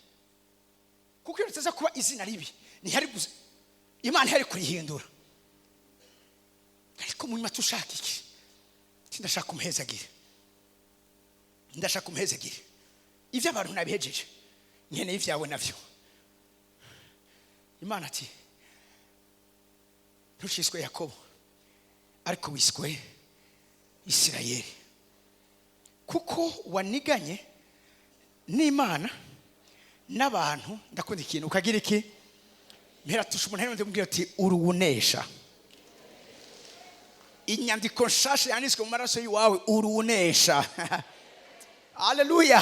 kuko iyo ritaza kuba izina ribi, ntihari gusa Imana ihari kurihindura. Ariko mu nyuma tushaka iki? Ati: "Ndashaka umuhezagire, ndashaka umuhezagire. Ibyo abantu nabihejeje, nkeneye ibyawe navyo." Imana ati: "Ntuciswe Yakobo, ariko wiswe Isirayeli, kuko waniganye n'Imana n'abantu." Ndakunda ikintu ukagira iki. Mpera tusha umuntu hano, ndamubwira ati: "Uruwunesha." Inyandiko nshasha yanditswe mu maraso y'iwawe, uruwunesha. Haleluya,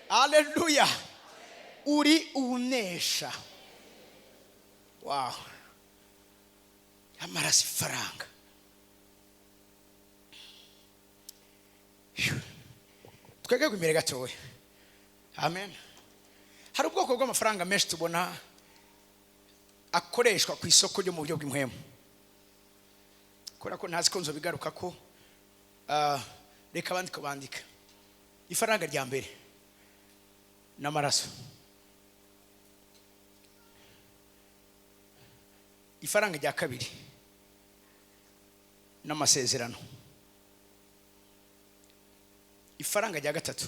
haleluya! Uri uwunesha. Wow! Amaraso, ifaranga. Phew. Twegegwe imbere gatoya. Amen. Hari ubwoko bw'amafaranga menshi tubona akoreshwa ku isoko ryo mu buryo bw'impwemu. Kubera ko ntazi ko nzobigaruka ko, reka abandi ko bandika. Ifaranga rya mbere n'amaraso. Ifaranga rya kabiri n'amasezerano. Ifaranga rya gatatu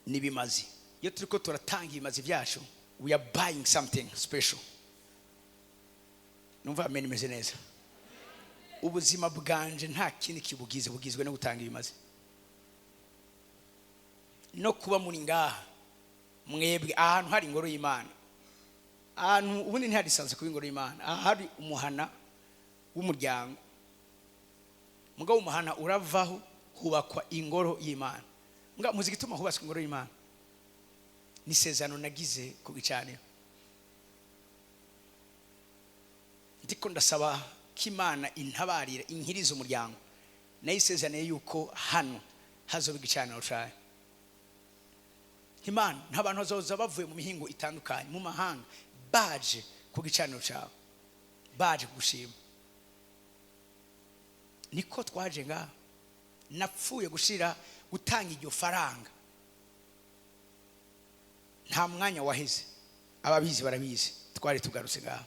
n'ibimazi. Iyo turi ko turatanga ibimazi byacu, we are buying something special. Numva amen. Imeze neza. Ubuzima bwanje nta kindi kibugize, bugizwe no gutanga ibimazi no kuba muri ngaha mwebwe, ahantu hari ingoro y'Imana, ahantu ubundi ntiharisanzwe kuba ingoro y'Imana. Aha hari umuhana w'umuryango, mugabo umuhana uravaho, hubakwa ingoro y'Imana. Mugabo muzi igituma hubatswe ingoro y'Imana? Ni isezerano nagize ku gicaniro. Ndiko ndasaba ko Imana intabarira, inkiriza umuryango. Nayo isezeraniye yuko hano hazoba igicaniro cayo Imana. Nta bantu bazoza bavuye mu mihingo itandukanye, mu mahanga, baje ku gicaniro cyawe, baje gushima. Niko twaje ngaha. Napfuye gushira gutanga iryo faranga, nta mwanya waheze, ababizi barabizi, twari tugarutse ngaha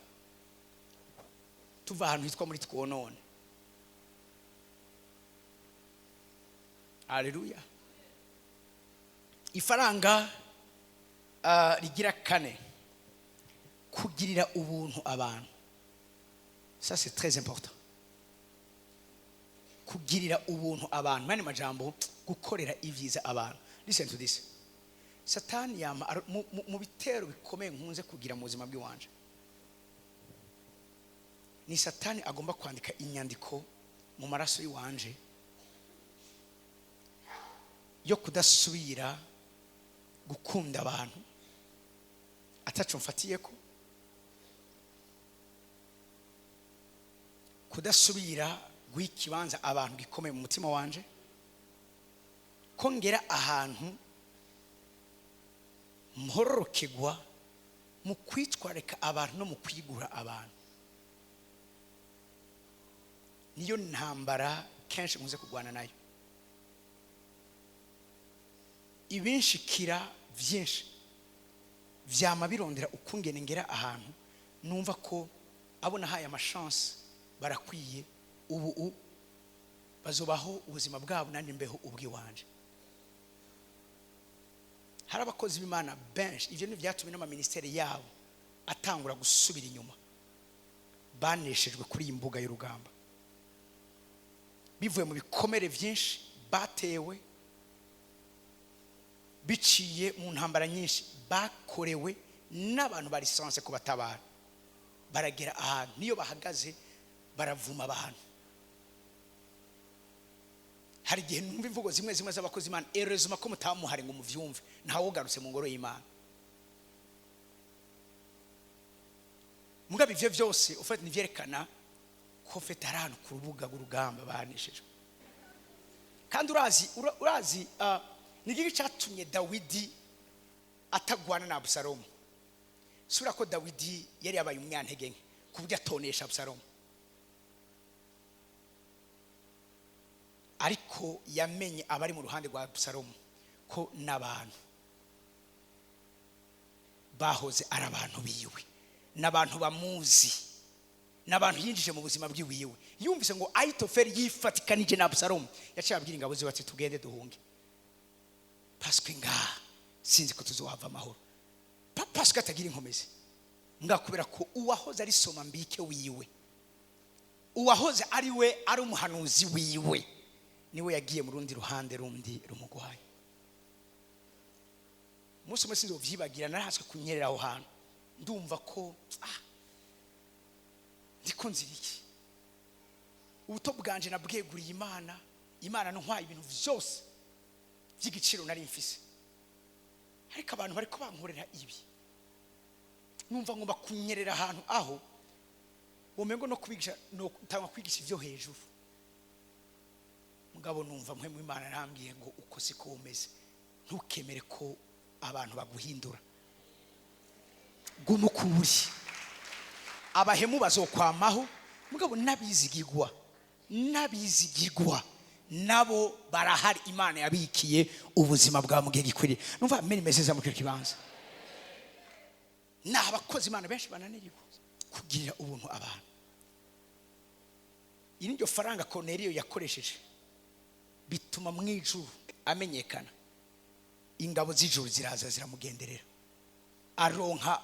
tuva ahantu hitwa muri Twonone. Aleluya! Ifaranga rigira kane, kugirira ubuntu abantu. Ça, c'est très important. Kugirira ubuntu abantu, mani majambo, gukorera ibyiza abantu. Listen to this: Satani yama mu bitero bikomeye nkunze kugira mu buzima bw'iwanje, ni Satani agomba kwandika inyandiko mu maraso y'iwanje yo kudasubira gukunda abantu ataco mfatiye ko, kudasubira guha ikibanza abantu gikomeye mu mutima wanje, ko ngera ahantu mpororokegwa mu kwitwararika abantu no mu kwigura abantu. Niyo ntambara kenshi nkunze kurwana nayo. Ibinshikira byinshi vyama birondera ukungene ngera ahantu numva ko abo nahaye amashansi barakwiye, ubu bazobaho ubuzima bwabo, nanjye mbeho ubw'iwanje. Hari abakozi b'Imana benshi, ivyo ni vyatumye n'amaministeri yabo atangura gusubira inyuma, baneshejwe kuri iyi mbuga y'urugamba bivuye mu bikomere byinshi batewe, biciye mu ntambara nyinshi bakorewe n'abantu ba lisanse kubatabara. Baragera ahantu niyo bahagaze baravuma abantu. Hari igihe numva imvugo zimwe zimwe z'abakozi Imana, erezuma ko mutamuhari ngo muvyumve, ntawugarutse mu ngoro y'Imana. Mugabo ivyo vyose ufata nivyerekana ko fete ari ahantu ku rubuga rw'urugamba baneshejwe. Kandi urazi ni iki cyatumye Dawidi atagwana na Abusalomu? Sura ko Dawidi yari yabaye umunyantege nke ku buryo atonesha Abusalomu, ariko yamenye abari mu ruhande rwa Abusalomu ko n'abantu bahoze ari abantu biwe, n'abantu bamuzi, n'abantu yinjije mu buzima bwiwiwe. Yumvise ngo Ahitofeli yifatikanije na Abusalomu, yaciye abwira ingabo ziwe ati tugende duhunge, paswe ngaha sinzi ko tuzohava amahoro. Paswe atagira inkomezi nga kubera ko uwahoze ari soma mbike wiwe, uwahoze ari we ari umuhanuzi wiwe, niwe yagiye mu rundi ruhande rundi rumugwaye. Umunsi umwe sinzovyibagira, narahaswe kunyerera aho hantu, ndumva ko ndiko nzira iki, ubuto bwanje nabweguriye Imana, Imana ntwaye ibintu vyose by'igiciro nari mfise, ariko abantu bariko bankorera ibi, numva ngomba kunyerera ahantu aho womengo no kwigisha, no tangwa kwigisha ivyo hejuru. Mugabo numva mwe mu Imana arambwiye ngo uko siko umeze, ntukemere ko abantu baguhindura, guma uko uri. Abahemu bazokwamaho, mugabo n'abizigirwa nabo barahari, Imana yabikiye ubuzima bwa mu gihe gikwiriye. Numva meri meze mu kibanza. Ni abakozi Imana benshi bananiriwe kugirira ubuntu abantu. Iri niryo faranga Korneliyo yakoresheje bituma mu ijuru amenyekana. Ingabo z'ijuru ziraza ziramugenderera, aronka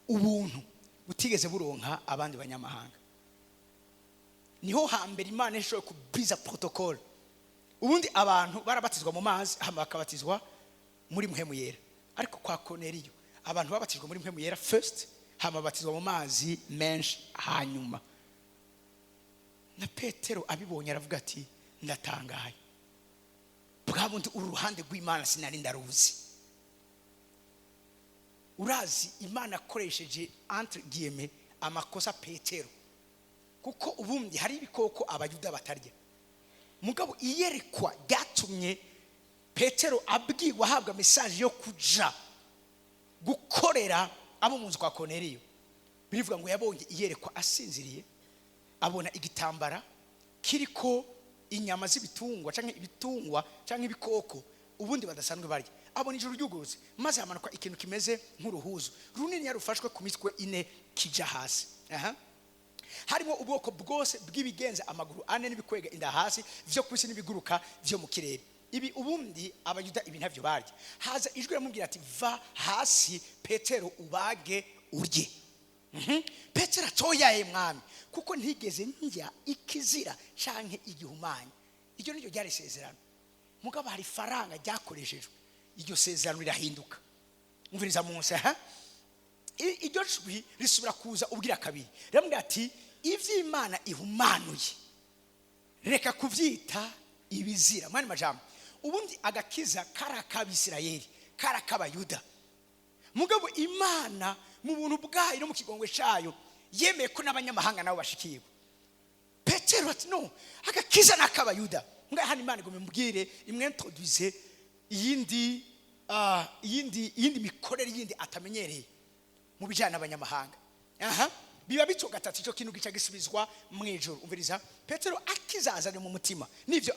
ubuntu butigeze buronka abandi banyamahanga. Niho hambere Imana ishoboye kubiza protocole. Ubundi abantu barabatizwa mu mazi, hama bakabatizwa muri Mpwemu Yera, ariko kwa Korneliyo abantu babatijwe muri Mpwemu Yera first, hama babatizwa mu mazi menshi hanyuma. Na Petero abibonye aravuga ati ndatangaye, bwa bundi uru ruhande rw'Imana sinari ndaruzi. Urazi Imana akoresheje entre guillemets amakosa Petero, kuko ubundi hari ibikoko abayuda batarya, mugabo iyerekwa ryatumye Petero abwirwa ahabwa message yo kuja gukorera abo mu nzu kwa Korneliyo. Birivuga ngo yabonye iyerekwa asinziriye, abona igitambara kiriko inyama z'ibitungwa canke ibitungwa canke ibikoko ubundi badasanzwe barya, abona ijuru ryugurutse maze hamanuka ikintu kimeze nk'uruhuzu runini yarufashwe ku mitwe ine kija hasi. Harimo ubwoko bwose bw'ibigenza amaguru ane n'ibikwega inda hasi vyo kwisi n'ibiguruka vyo mu kirere. Ibi ubundi abayuda ibi ntavyo barya. Haza ijwi riramubwira ati va hasi Petero ubage urye. Petero atoyaye mwami, kuko ntigeze njya ikizira canke igihumanya. Iryo niryo ryari isezerano. Mugabo hari ifaranga ryakoreshejwe, iryo sezerano rirahinduka. Umviriza munsi ha, iryo jwi risubira kuza ubwira kabiri, riramubwira ati: "Ivy'Imana ihumanuye, reka kuvyita ibizira." Mwani majambo, ubundi agakiza kari ak'Abisirayeli, kari ak'Abayuda. Mugabo Imana mu buntu bwayo no mu kigongwe cyayo yemeye ko n'abanyamahanga nabo bashikirwa. Petero ati: "No, agakiza ni ak'Abayuda." Ngaha hano Imana igomba imubwire, imwintroduise iyindi mikorere yindi atamenyereye mu bijyanye n'abanyamahanga. Aha biba bityo gatatu, icyo kintu gica gisubizwa mu ijuru. Umviriza, Petero akizazane mu mutima n'ibyo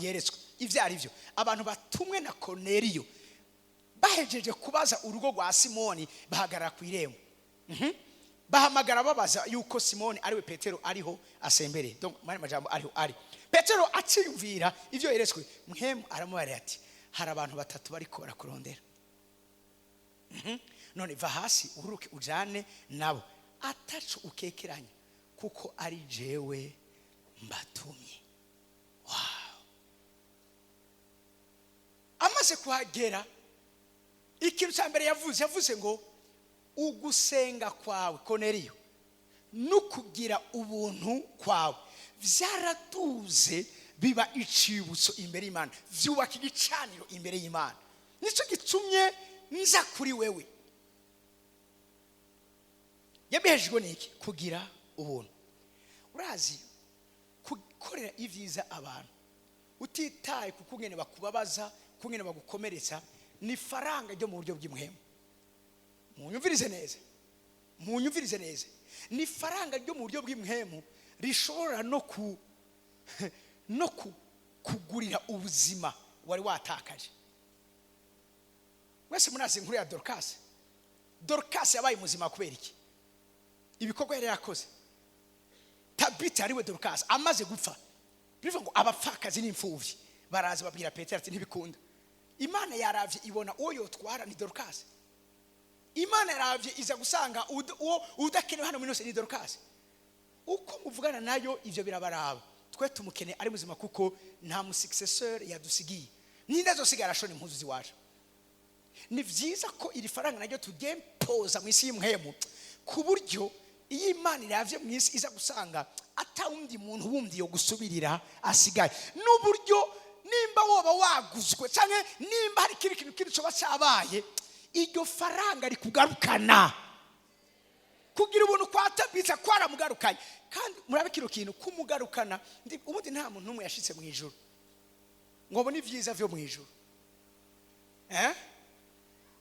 yeretswe ibyo ari byo. Abantu batumwe na Korneliyo bahejeje kubaza urugo rwa Simoni, bahagarara ku irembo. Bahamagara babaza yuko Simoni ariwe Petero ariho asembereye. Donc mani majambo, ariho ari Petero aciyumvira ibyo yeretswe, Mpwemu aramubarira ati: "Hari abantu batatu bariko barakurondera. None va hasi ururuke ujane nabo ataco ukekeranya, kuko ari jewe mbatumye." Wow. Amaze kuhagera, ikintu cya mbere yavuze ngo: "Ugusenga kwawe, Koneriyo, no kugira ubuntu kwawe byaraduze, biba icibutso imbere y'Imana, byubaka igicaniro imbere y'Imana. Nicyo gitumye nza kuri wewe." Yabihejejwe n'iki? Kugira ubuntu. Urazi, gukorera ibyiza abantu utitaye ku kungene bakubabaza, kungene bagukomeretsa, ni faranga ryo mu buryo bw'impwemu. Munyumvirize neza, munyumvirize neza. Ni faranga ryo mu buryo bw'impwemu rishobora no kugurira ubuzima wari watakaje. Mwese munazi inkuru ya Dorcas. Dorcas yabaye muzima kubera iki? Ibikorwa yari yakoze. Tabita, ariwe Dorcas, amaze gupfa, bivuga ngo abapfakazi n'imfuvyi baraza babwira Petero ati: "Ntibikunda, Imana yaravye ibona uwo yotwara ni Dorcas. Imana yaravye iza gusanga uwo udakenewe hano muri yose ni Dorcas. Uko muvugana nayo ivyo birabaraba. Twe tumukene ari muzima, kuko nta musuccesseur yadusigiye. Ninde azosigara ashona impuzu ziwacu?" Ni vyiza ko iri faranga naryo tugempoza mu isi y'impwemu, ku buryo iyo Imana iravye mu isi iza gusanga atawundi muntu wundi yo gusubirira asigaye, n'uburyo nimba woba waguzwe canke nimba hari ikindi kintu kindi coba cabaye, iryo faranga rikugarukana. Kugira ubuntu kwa Tabitha kwaramugarukanye. Kandi murabe kino kintu kumugarukana, ubundi nta muntu n'umwe yashitse mu ijuru ngo abone ibyiza vyo mu ijuru, eh?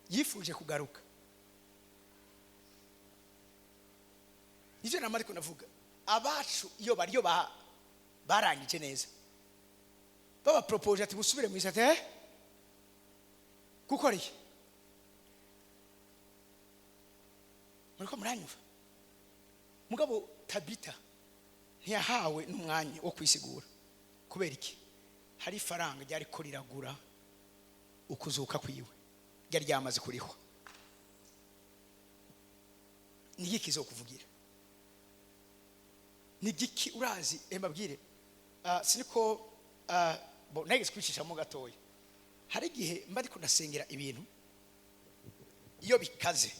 Yifuje kugaruka. Nivyo nama ariko navuga, abacu iyo bariyo barangije neza, babapropose ati: "Musubire mu isi," ati: "Eh, gukora iki?" Muriko muranyumva? Mugabo Tabita ntiyahawe n'umwanya wo kwisigura. Kubera iki? Hari ifaranga ryari ko riragura ukuzuka kwiwe, ryari ryamaze kurihwa. Ni iki kizokuvugira? Ni igiki? Urazi, mbabwire, siniko bo nageze kwicishamo gatoya. Hari igihe mba ariko ndasengera ibintu, iyo bikaze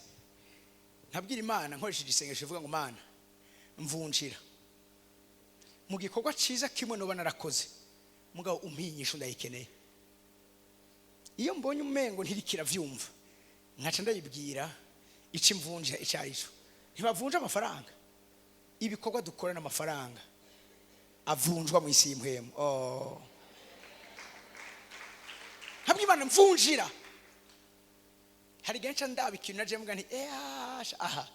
nkabwira Imana nkoresheje isengesho rivuga ngo: "Mana, mvunjira mu gikorwa cyiza kimwe noba narakoze, mugabo umpinyisha ndayikeneye." Iyo mbonye umengo ntirikira vyumva, nkaca ndayibwira icyo imvunjira icyo ari cyo. Ntibavunja amafaranga, ibikorwa dukora n'amafaranga avunjwa mu isi y'impwemu. Oh. Hamwe Imana mvunjira, hari igihe nca ndaba ikintu naje mvuga nti: "Aha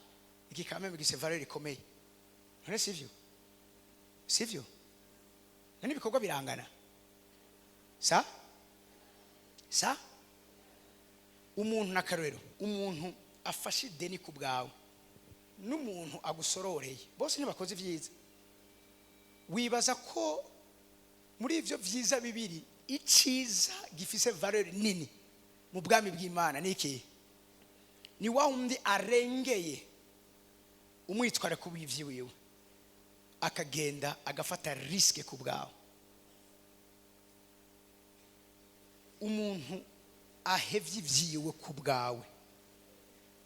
iki kameme gise valeur ikomeye." None sivyo? Sivyo? None ibikorwa birangana? Sa sa umuntu n'akarorero, umuntu afashe ideni ku bwawe n'umuntu agusororeye, bose ntibakoze ibyiza. Wibaza ko muri ivyo vyiza bibiri iciza gifise valeur nini mu bwami bw'Imana ni iki? Ni wa wundi arengeye. Umwitwara ku wiwe akagenda agafata risque ku bwawe. Umuntu ahevye ivyiwe ku bwawe,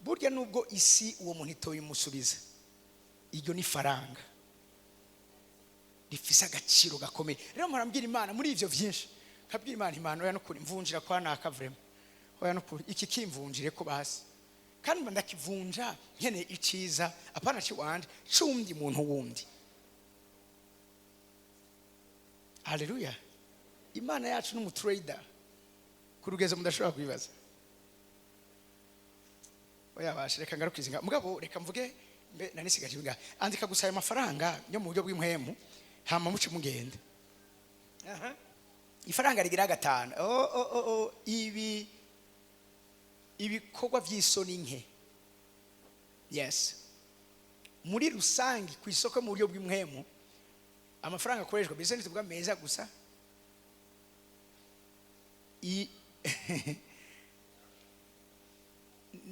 burya nubwo isi uwo muntu itoye umusubiza, iryo ni faranga rifise agaciro gakomeye. Rero murambwira Imana muri ivyo vyinshi, nkabwira Imana, Imana oya nukuri mvunjira kwa naka vraiment, oya nukuri iki kimvunjire ko basi, kandi mba ndakivunja nkeneye iciza, apana ciwanje, c'uwundi muntu wundi. Haleluya! Imana yacu ni umutrader ku rugezo mudashobora kwibaza. Oya bashe, reka ngarukize nga mugabo, reka mvuge mbe nanisigaje ibingahe. Andika gusa ayo mafaranga yo mu buryo bw'impwemu, hama muce mugende. Aha, ifaranga rigira gatanu. Oh. Ibi ibikorwa by'isoni nke, yes, muri rusange ku isoko mu buryo bw'impwemu amafaranga akoreshwa mbese ntituvuga meza gusa.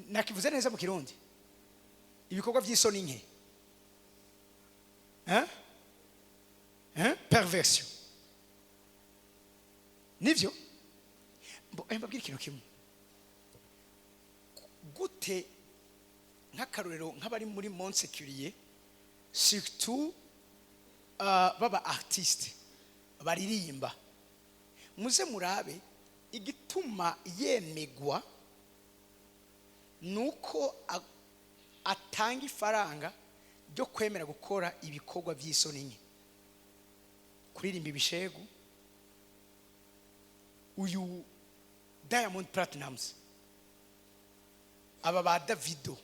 Nakivuze neza mu Kirundi, ibikorwa by'isoni nke, hein? Hein? Perversion nivyo. Mbabwire ikintu kimwe gute, nk'akarorero nk'abari muri monde séculier, surtout baba artiste baririmba, muze murabe igituma yemegwa nuko atanga ifaranga ryo kwemera gukora ibikorwa by'isoni nke, kuririmba ibishegu. Uyu Diamond Platnumz, aba ba Davido,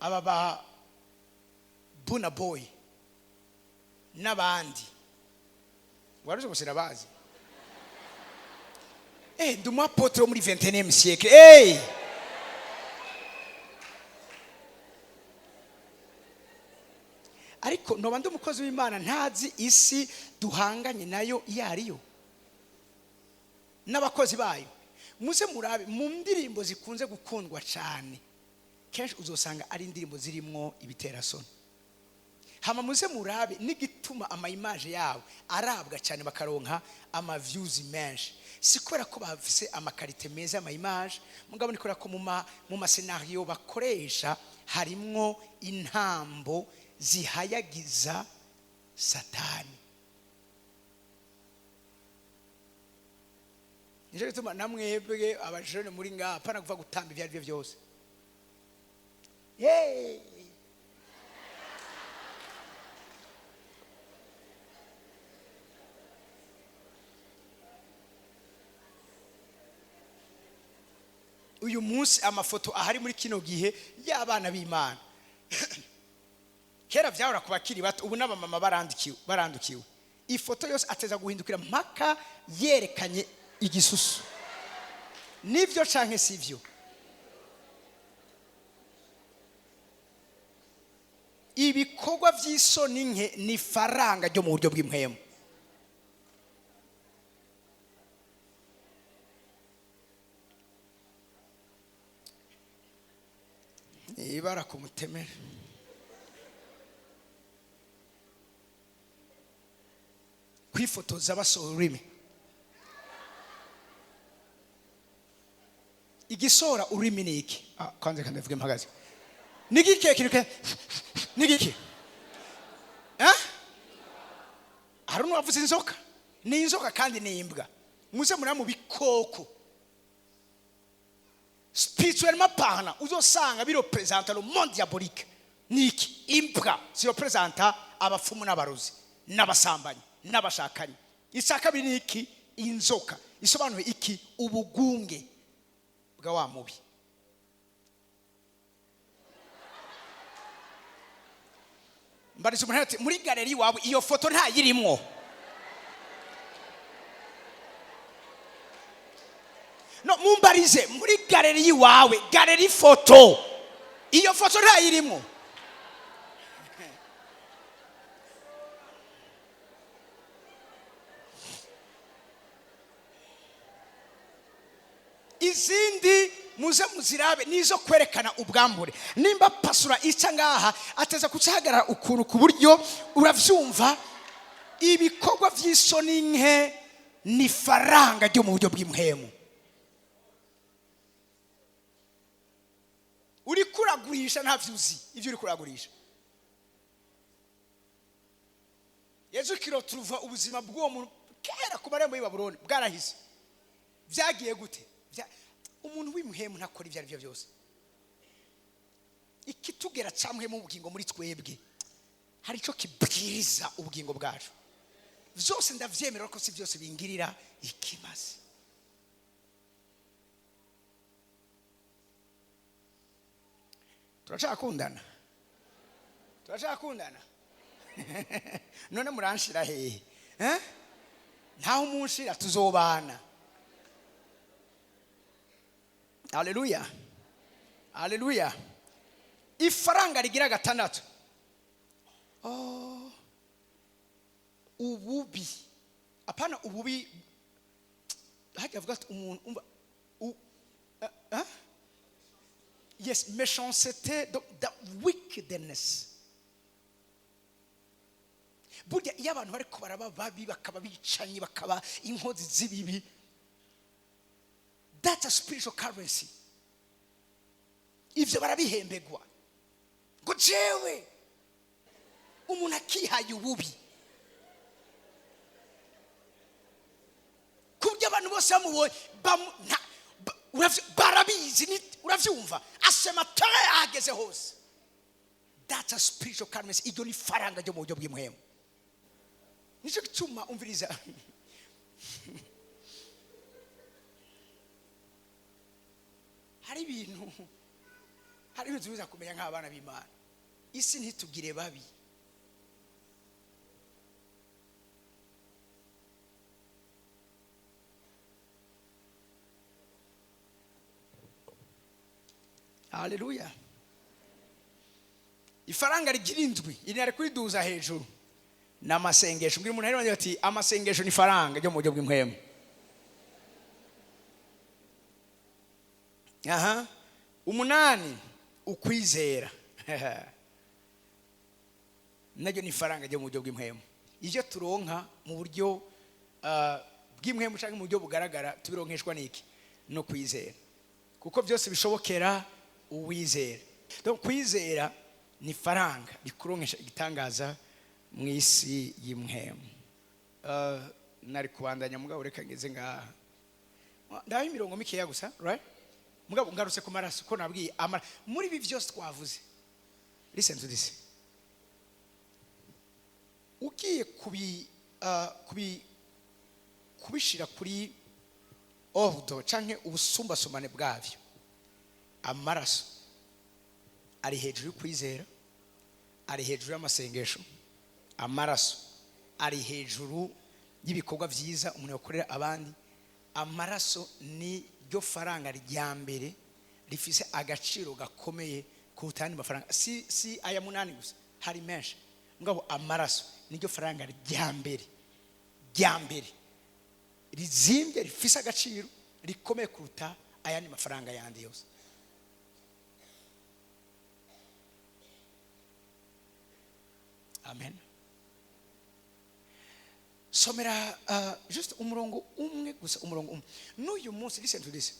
aba ba Burna Boy n'abandi, waruze ngo sirabazi. Ndi umu apôtre wo muri 21e siècle. Ariko noba ndi umukozi w'Imana ntazi isi duhanganye nayo iyo ariyo n'abakozi bayo. Muze murabe mu ndirimbo zikunze gukundwa cyane, kenshi uzosanga ari indirimbo zirimwo ibiterasoni. Hama muze murabe n'igituma ama image yabo arabwa cyane, bakaronka ama views menshi, si kubera ko bafise ama qualité meza ama image, mugabo ni kubera ko mu ma scénario bakoresha harimwo intambo zihayagiza Satani. Nicyo gituma namwebwe abajene muri ngaha, apana kuva gutamba ibyo ari byo byose. Hey! Uyu munsi amafoto ahari muri kino gihe y'abana b'Imana, kera vyahora ku bakiri bato, ubu n'abamama barandukiwe, barandukiwe. Ifoto yose ateza guhindukira mpaka yerekanye igisusu. Nivyo canke sivyo? Ibikorwa vy'isoni nke ni faranga ryo mu buryo bw'impwemu. Ibara ku mutemere. Kwifotoza basohora ururimi, igisohora ururimi ni iki? Kwanza kandi mvuge mpagaze, ni igiki kintu ni igiki? Eh, hari n'uwavuze inzoka. Ni inzoka kandi ni imbwa. Muze muraba mu bikoko, spirituellement parlant, uzosanga birepresenta le monde diabolique. Ni iki? Imbwa zirepresenta abapfumu n'abarozi n'abasambanyi n'abashakanyi. Icya kabiri ni iki? Inzoka isobanuye iki? Ubugunge bwa wa mubi. Mbariza umuntu ati muri galerie iwawe iyo foto ntayirimwo? No mumbarize, muri galerie iwawe, galerie photo, iyo foto ntayirimwo? Izindi Muze muzirabe nizo kwerekana ubwambure. Nimba pasura ica ngaha, ateza kucahagarara ukuntu ku buryo uravyumva. Ibikorwa vy'isoni nke ni faranga ryo mu buryo bw'impwemu. Uri kuragurisha ntavyo uzi ivyo uri kuragurisha. Yezu kiro turuva ubuzima bw'uwo muntu kera ku marembo y'i Babuloni bwarahise. Byagiye gute? Umuntu w'imuhemu ntakora ibyo ari byo byose. Ikitugera ca muhemu ubugingo muri twebwe, hari icyo kibwiriza ubugingo bwacu. Byose ndavyemera, ariko si byose bingirira ikimazi. Turacakundana, turacakundana. None muranshira hehe? Eh? Ntaho umunshira, tuzobana. Haleluya, haleluya. Ifaranga rigira gatandatu. Oh, ububi. Apana ububi hajya avuga ati umuntu umva eh? Yes, méchanceté, donc the wickedness. Burya iyo abantu bariko baraba babi, bakaba bicanyi, bakaba inkozi z'ibibi, that's a spiritual currency. Ivyo barabihembegwa ngo jewe umuntu akihaye ububi, kubyo abantu bose bamubonye barabizi, uravyumva, asema tere ahageze hose. That's a spiritual currency. Iryo ni faranga ryo mu buryo bw'impwemu. Nicyo gituma umviriza, hari ibintu tuza kumenya nk'abana b'Imana. Isi ntitugire babi. Haleluya. Ifaranga rigira indwi, iri ari kuriduza hejuru, ni amasengesho. Mbwira umuntu ari ati amasengesho ni ifaranga ryo mu buryo bw'impwemu. Aha umunani, ukwizera naryo ni ifaranga ryo mu buryo bw'impwemu. Ibyo turonka mu buryo bw'impwemu cyangwa mu buryo bugaragara, tubironkeshwa n'iki? No kwizera, kuko byose bishobokera uwizera. Donc kwizera ni faranga rikuronkesha igitangaza mu isi y'impwemu. Nari kubandanya, mugabo reka ngeze ngaha, ndaho imirongo mikeya gusa, right? Mugabo ngarutse ku maraso, ko nabwiye muri ibi byose twavuze. Listen to this. Ugiye kubishira kuri ordre canke ubusumbasumane bwavyo, amaraso ari hejuru y'ukwizera, ari hejuru y'amasengesho, amaraso ari hejuru y'ibikorwa byiza umuntu yakorera abandi. Amaraso ni ryo faranga rya mbere rifise agaciro gakomeye kuruta ayandi mafaranga. Si aya munani gusa, hari menshi, mugabo amaraso niryo faranga rya mbere, rya mbere rizimbye, rifise agaciro rikomeye kuruta ayandi mafaranga yandi yose. Amen. Somera just umurongo umwe gusa, umurongo umwe. N'uyu munsi, listen to this,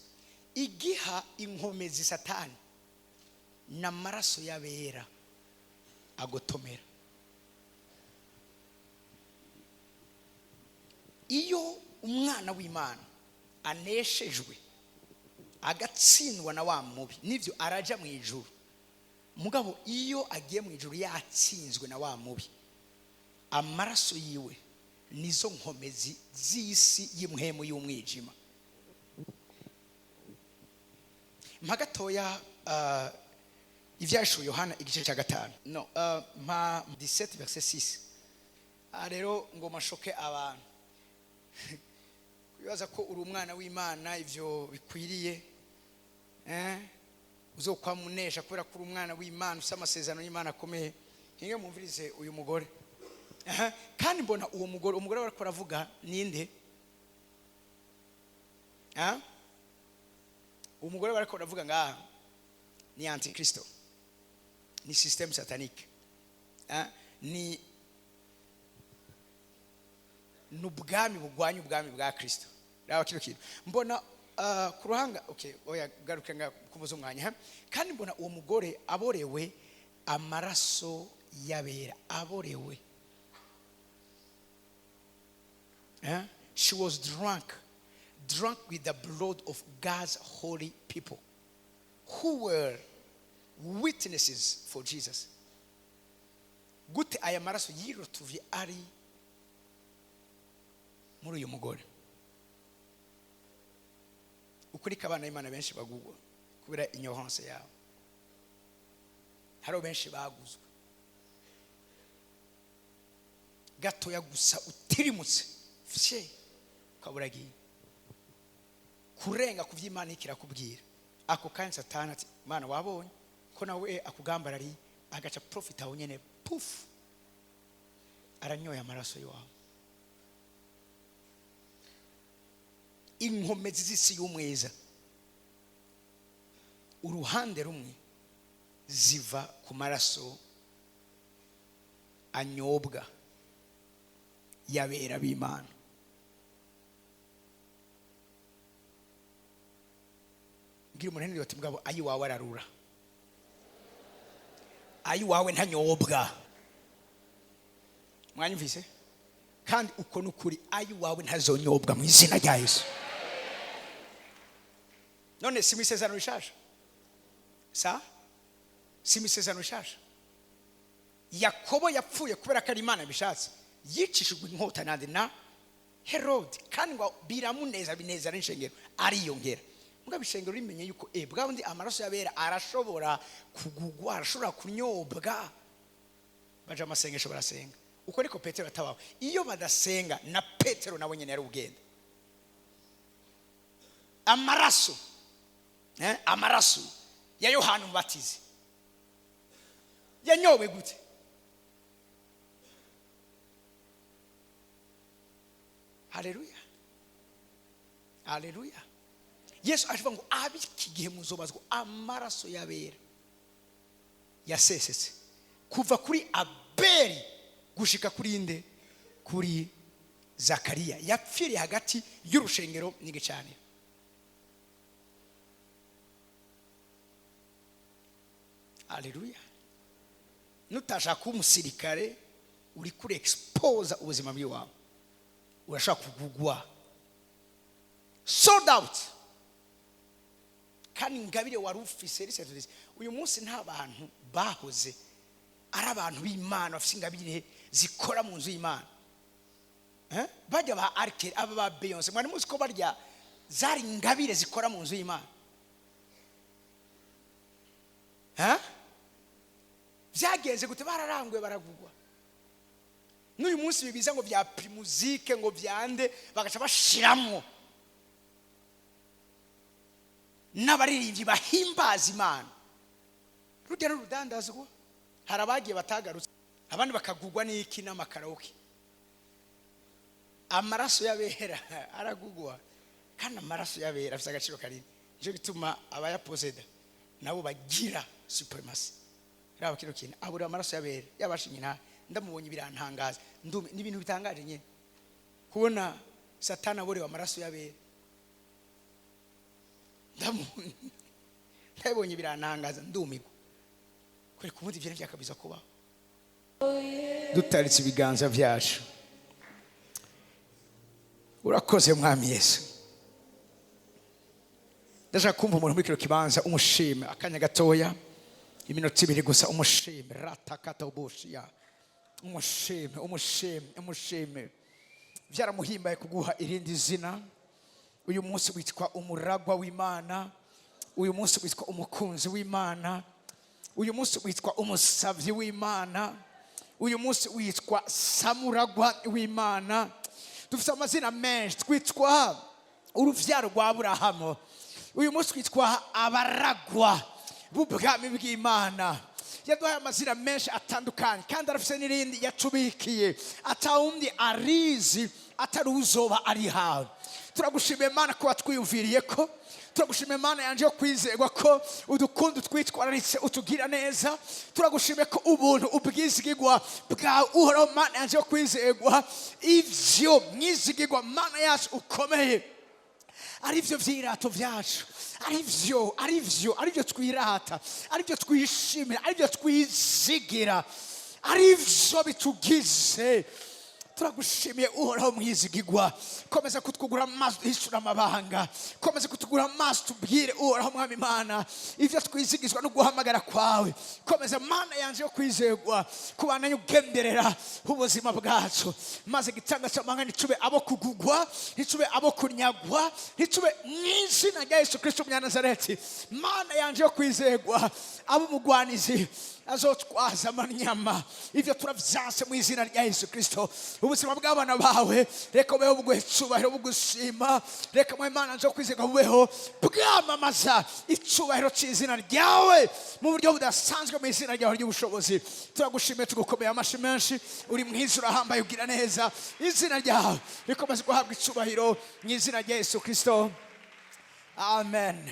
igiha inkomezi Satani n'amaraso y'abera agotomera. Iyo umwana w'Imana aneshejwe, agatsindwa na wa mubi, nivyo araja mu ijuru, mugabo iyo agiye mu ijuru yatsinzwe na wa mubi, amaraso yiwe nizo nkomezi z'isi y'imhemu y'umwijima. Mpa gatoya Ivyashuye Yohana igice cya 5, no mpa 17 verset 6. Aha rero ngo mashoke abantu kwibaza ko uri umwana w'Imana, ivyo bikwiriye, uzokwamunesha kubera ko uri umwana w'Imana, ufite amasezerano y'Imana akomeye. Hinge mwumvirize uyu mugore. Aha, kandi mbona uwo mugore, umugore bariko aravuga ninde? Ha? Umugore bariko baravuga ngaha ni antikristo, ni système satanique. Ah, ni ubwami bugwanya ubwami bwa Kristo. Raba kino kintu mbona ku ruhanga. Okay, oya, garuke nga kubuza umwanya, ha? Kandi mbona uwo mugore aborewe amaraso y'abera, aborewe. Eh? She was drunk with the blood of God's holy people who were witnesses for Jesus. Gute aya maraso yirotuvye ari muri uyu mugore? Ukuri ko abana b'Imana benshi bagugwa kubera ignorance yabo. Hariho benshi baguzwe gatoya gusa, utirimutse fye ukaba uragiye kurenga ku by'Imana ikirakubwira. Ako kanya Satani ati: "Mana, wabonye ko nawe akugambarariye." Agaca profita aho nyene, pufu, aranyoye amaraso y'iwawe. Inkomezi z'isi y'umwiza, uruhande rumwe ziva ku maraso anyobwa y'abera b'Imana. Mbwira umuntu ati: "Mugabo ayiwawe ararura, ayiwawe ntanyobwa." Mwanyumvise? Kandi uko ni ukuri, ayiwawe ntazonyobwa mu izina rya Yesu. None si mu isezerano rishasha? Sa si mu isezerano rishasha? Yakobo yapfuye kubera ko ari Imana bishatse, yicishijwe inkota nande? Na Herode. Kandi ngo biramuneza, bineza n'ishengero, ariyongera. Mugabo ishengero rimenye yuko bwa bundi amaraso y'abera arashobora kugugwa, arashobora kunyobwa, baja amasengesho, barasenga. Uko niko Petero atabaho. Iyo badasenga, na Petero nawe nyene yari ugenda amaraso, amaraso ya Yohana Umubatizi yanyowe gute? Haleluya, haleluya! Yesu avuga ngo ab'iki gihe muzobazwa amaraso y'abera yasesetse kuva kuri Abeli gushika kuri nde? Kuri Zakariya yapfiriye hagati y'urushengero n'igicaniro. Haleluya! Nutashaka kuba umusirikare, uri kuri exposa ubuzima bw'iwawe, urashobora kugugwa, sold out. Kandi ingabire wari ufise riseturisi. Uyu munsi nta bantu bahoze ari abantu b'Imana bafise ingabire zikora mu nzu y'Imana. Eh? Bajya ba Arkeli, aba ba Beyonce, mwari muzi ko barya zari ingabire zikora mu nzu y'Imana? Eh? Byagenze gute? Bararanguye, baragugwa. N'uyu munsi bibiza ngo bya Primusic, ngo byande, bagaca bashiramwo n'abaririmbyi bahimbaza Imana. Rujya n'urudandazwa. Hari abagiye batagarutse, abandi bakagugwa n'iki? N'amakaraoke. Amaraso y'abera aragugwa, kandi amaraso y'abera afite agaciro kanini. Nicyo gituma abayaposeda nabo bagira supremacy. Raba kino kintu, abura amaraso y'abera yabashinye nta ndamubonye, birantangaza. Ndume ni ibintu bitangaje nyine kubona Satani aborewe amaraso y'abera. Ndabonye birantangaza, ndumirwa kure kubundi ibyo ntibyakabiza kubaho. Dutaritse ibiganza byacu, urakoze Mwami Yesu. Ndashaka kumva umuntu muri kino kibanza umushime akanya gatoya, iminota 2 gusa, umushime ratakatobushiya, umushime, umushime, umushime. Byaramuhimbaye kuguha irindi zina. Uyu munsi witwa umuragwa w'Imana, uyu munsi witwa umukunzi w'Imana, uyu munsi witwa umusavyi w'Imana, uyu munsi witwa samuragwa w'Imana. Dufite amazina menshi, twitwa uruvyaro rwa Aburahamu, uyu munsi twitwa abaragwa b'ubwami bw'Imana. Yaduhaye amazina menshi atandukanye, kandi arafite n'irindi yatubikiye atawundi arizi atari uzoba arihawe. Turagushimiye Mana ko watwiyumviriye ko Turagushimiye, Mana yanje yo kwizerwa, ko udukunda, utwitwararitse, utugira neza. Turagushimiye ko ubuntu, ubwizigirwa bwawe, Uhoraho Mana yanje yo kwizerwa, ivyo mwizigirwa, Mana yacu ukomeye, arivyo vyirato vyacu, arivyo twirata, arivyo twishimira, arivyo twizigira, arivyo bitugize. Turagushimiye, Uhoraho mwizigirwa. Komeza kutwugura amaso, duhishura amabanga. Komeza kutugura amaso, tubwire, Uhoraho Mwami Imana, ivyo twizigizwa no guhamagara kwawe. Komeza, Mana yanje yo kwizerwa, kubandanya ugenderera ubuzima bwacu, maze igitanga cy'amahanga ntitube abo kugugwa, ntitube abo kunyagwa, ntitube, mu izina rya Yesu Kristo umunyanazareti, Mana yanje yo kwizerwa, abo umugwanizi azotwaza amanyama. Ivyo turavyanse mu izina rya Yesu Kristo. Ubuzima bw'abana bawe reka bubeho buguha icubahiro, bugushima. Reka mu Imana nzo kwizerwa bubeho bwamamaza icubahiro c'izina ryawe mu buryo budasanzwe, mu izina ryawe ry'ubushobozi. Turagushimiye, tugukomeye amashi menshi. Uri mwiza, urahambaye, ugira neza. Izina ryawe rikomeze guhabwa icubahiro mu izina rya Yesu Kristo, amen.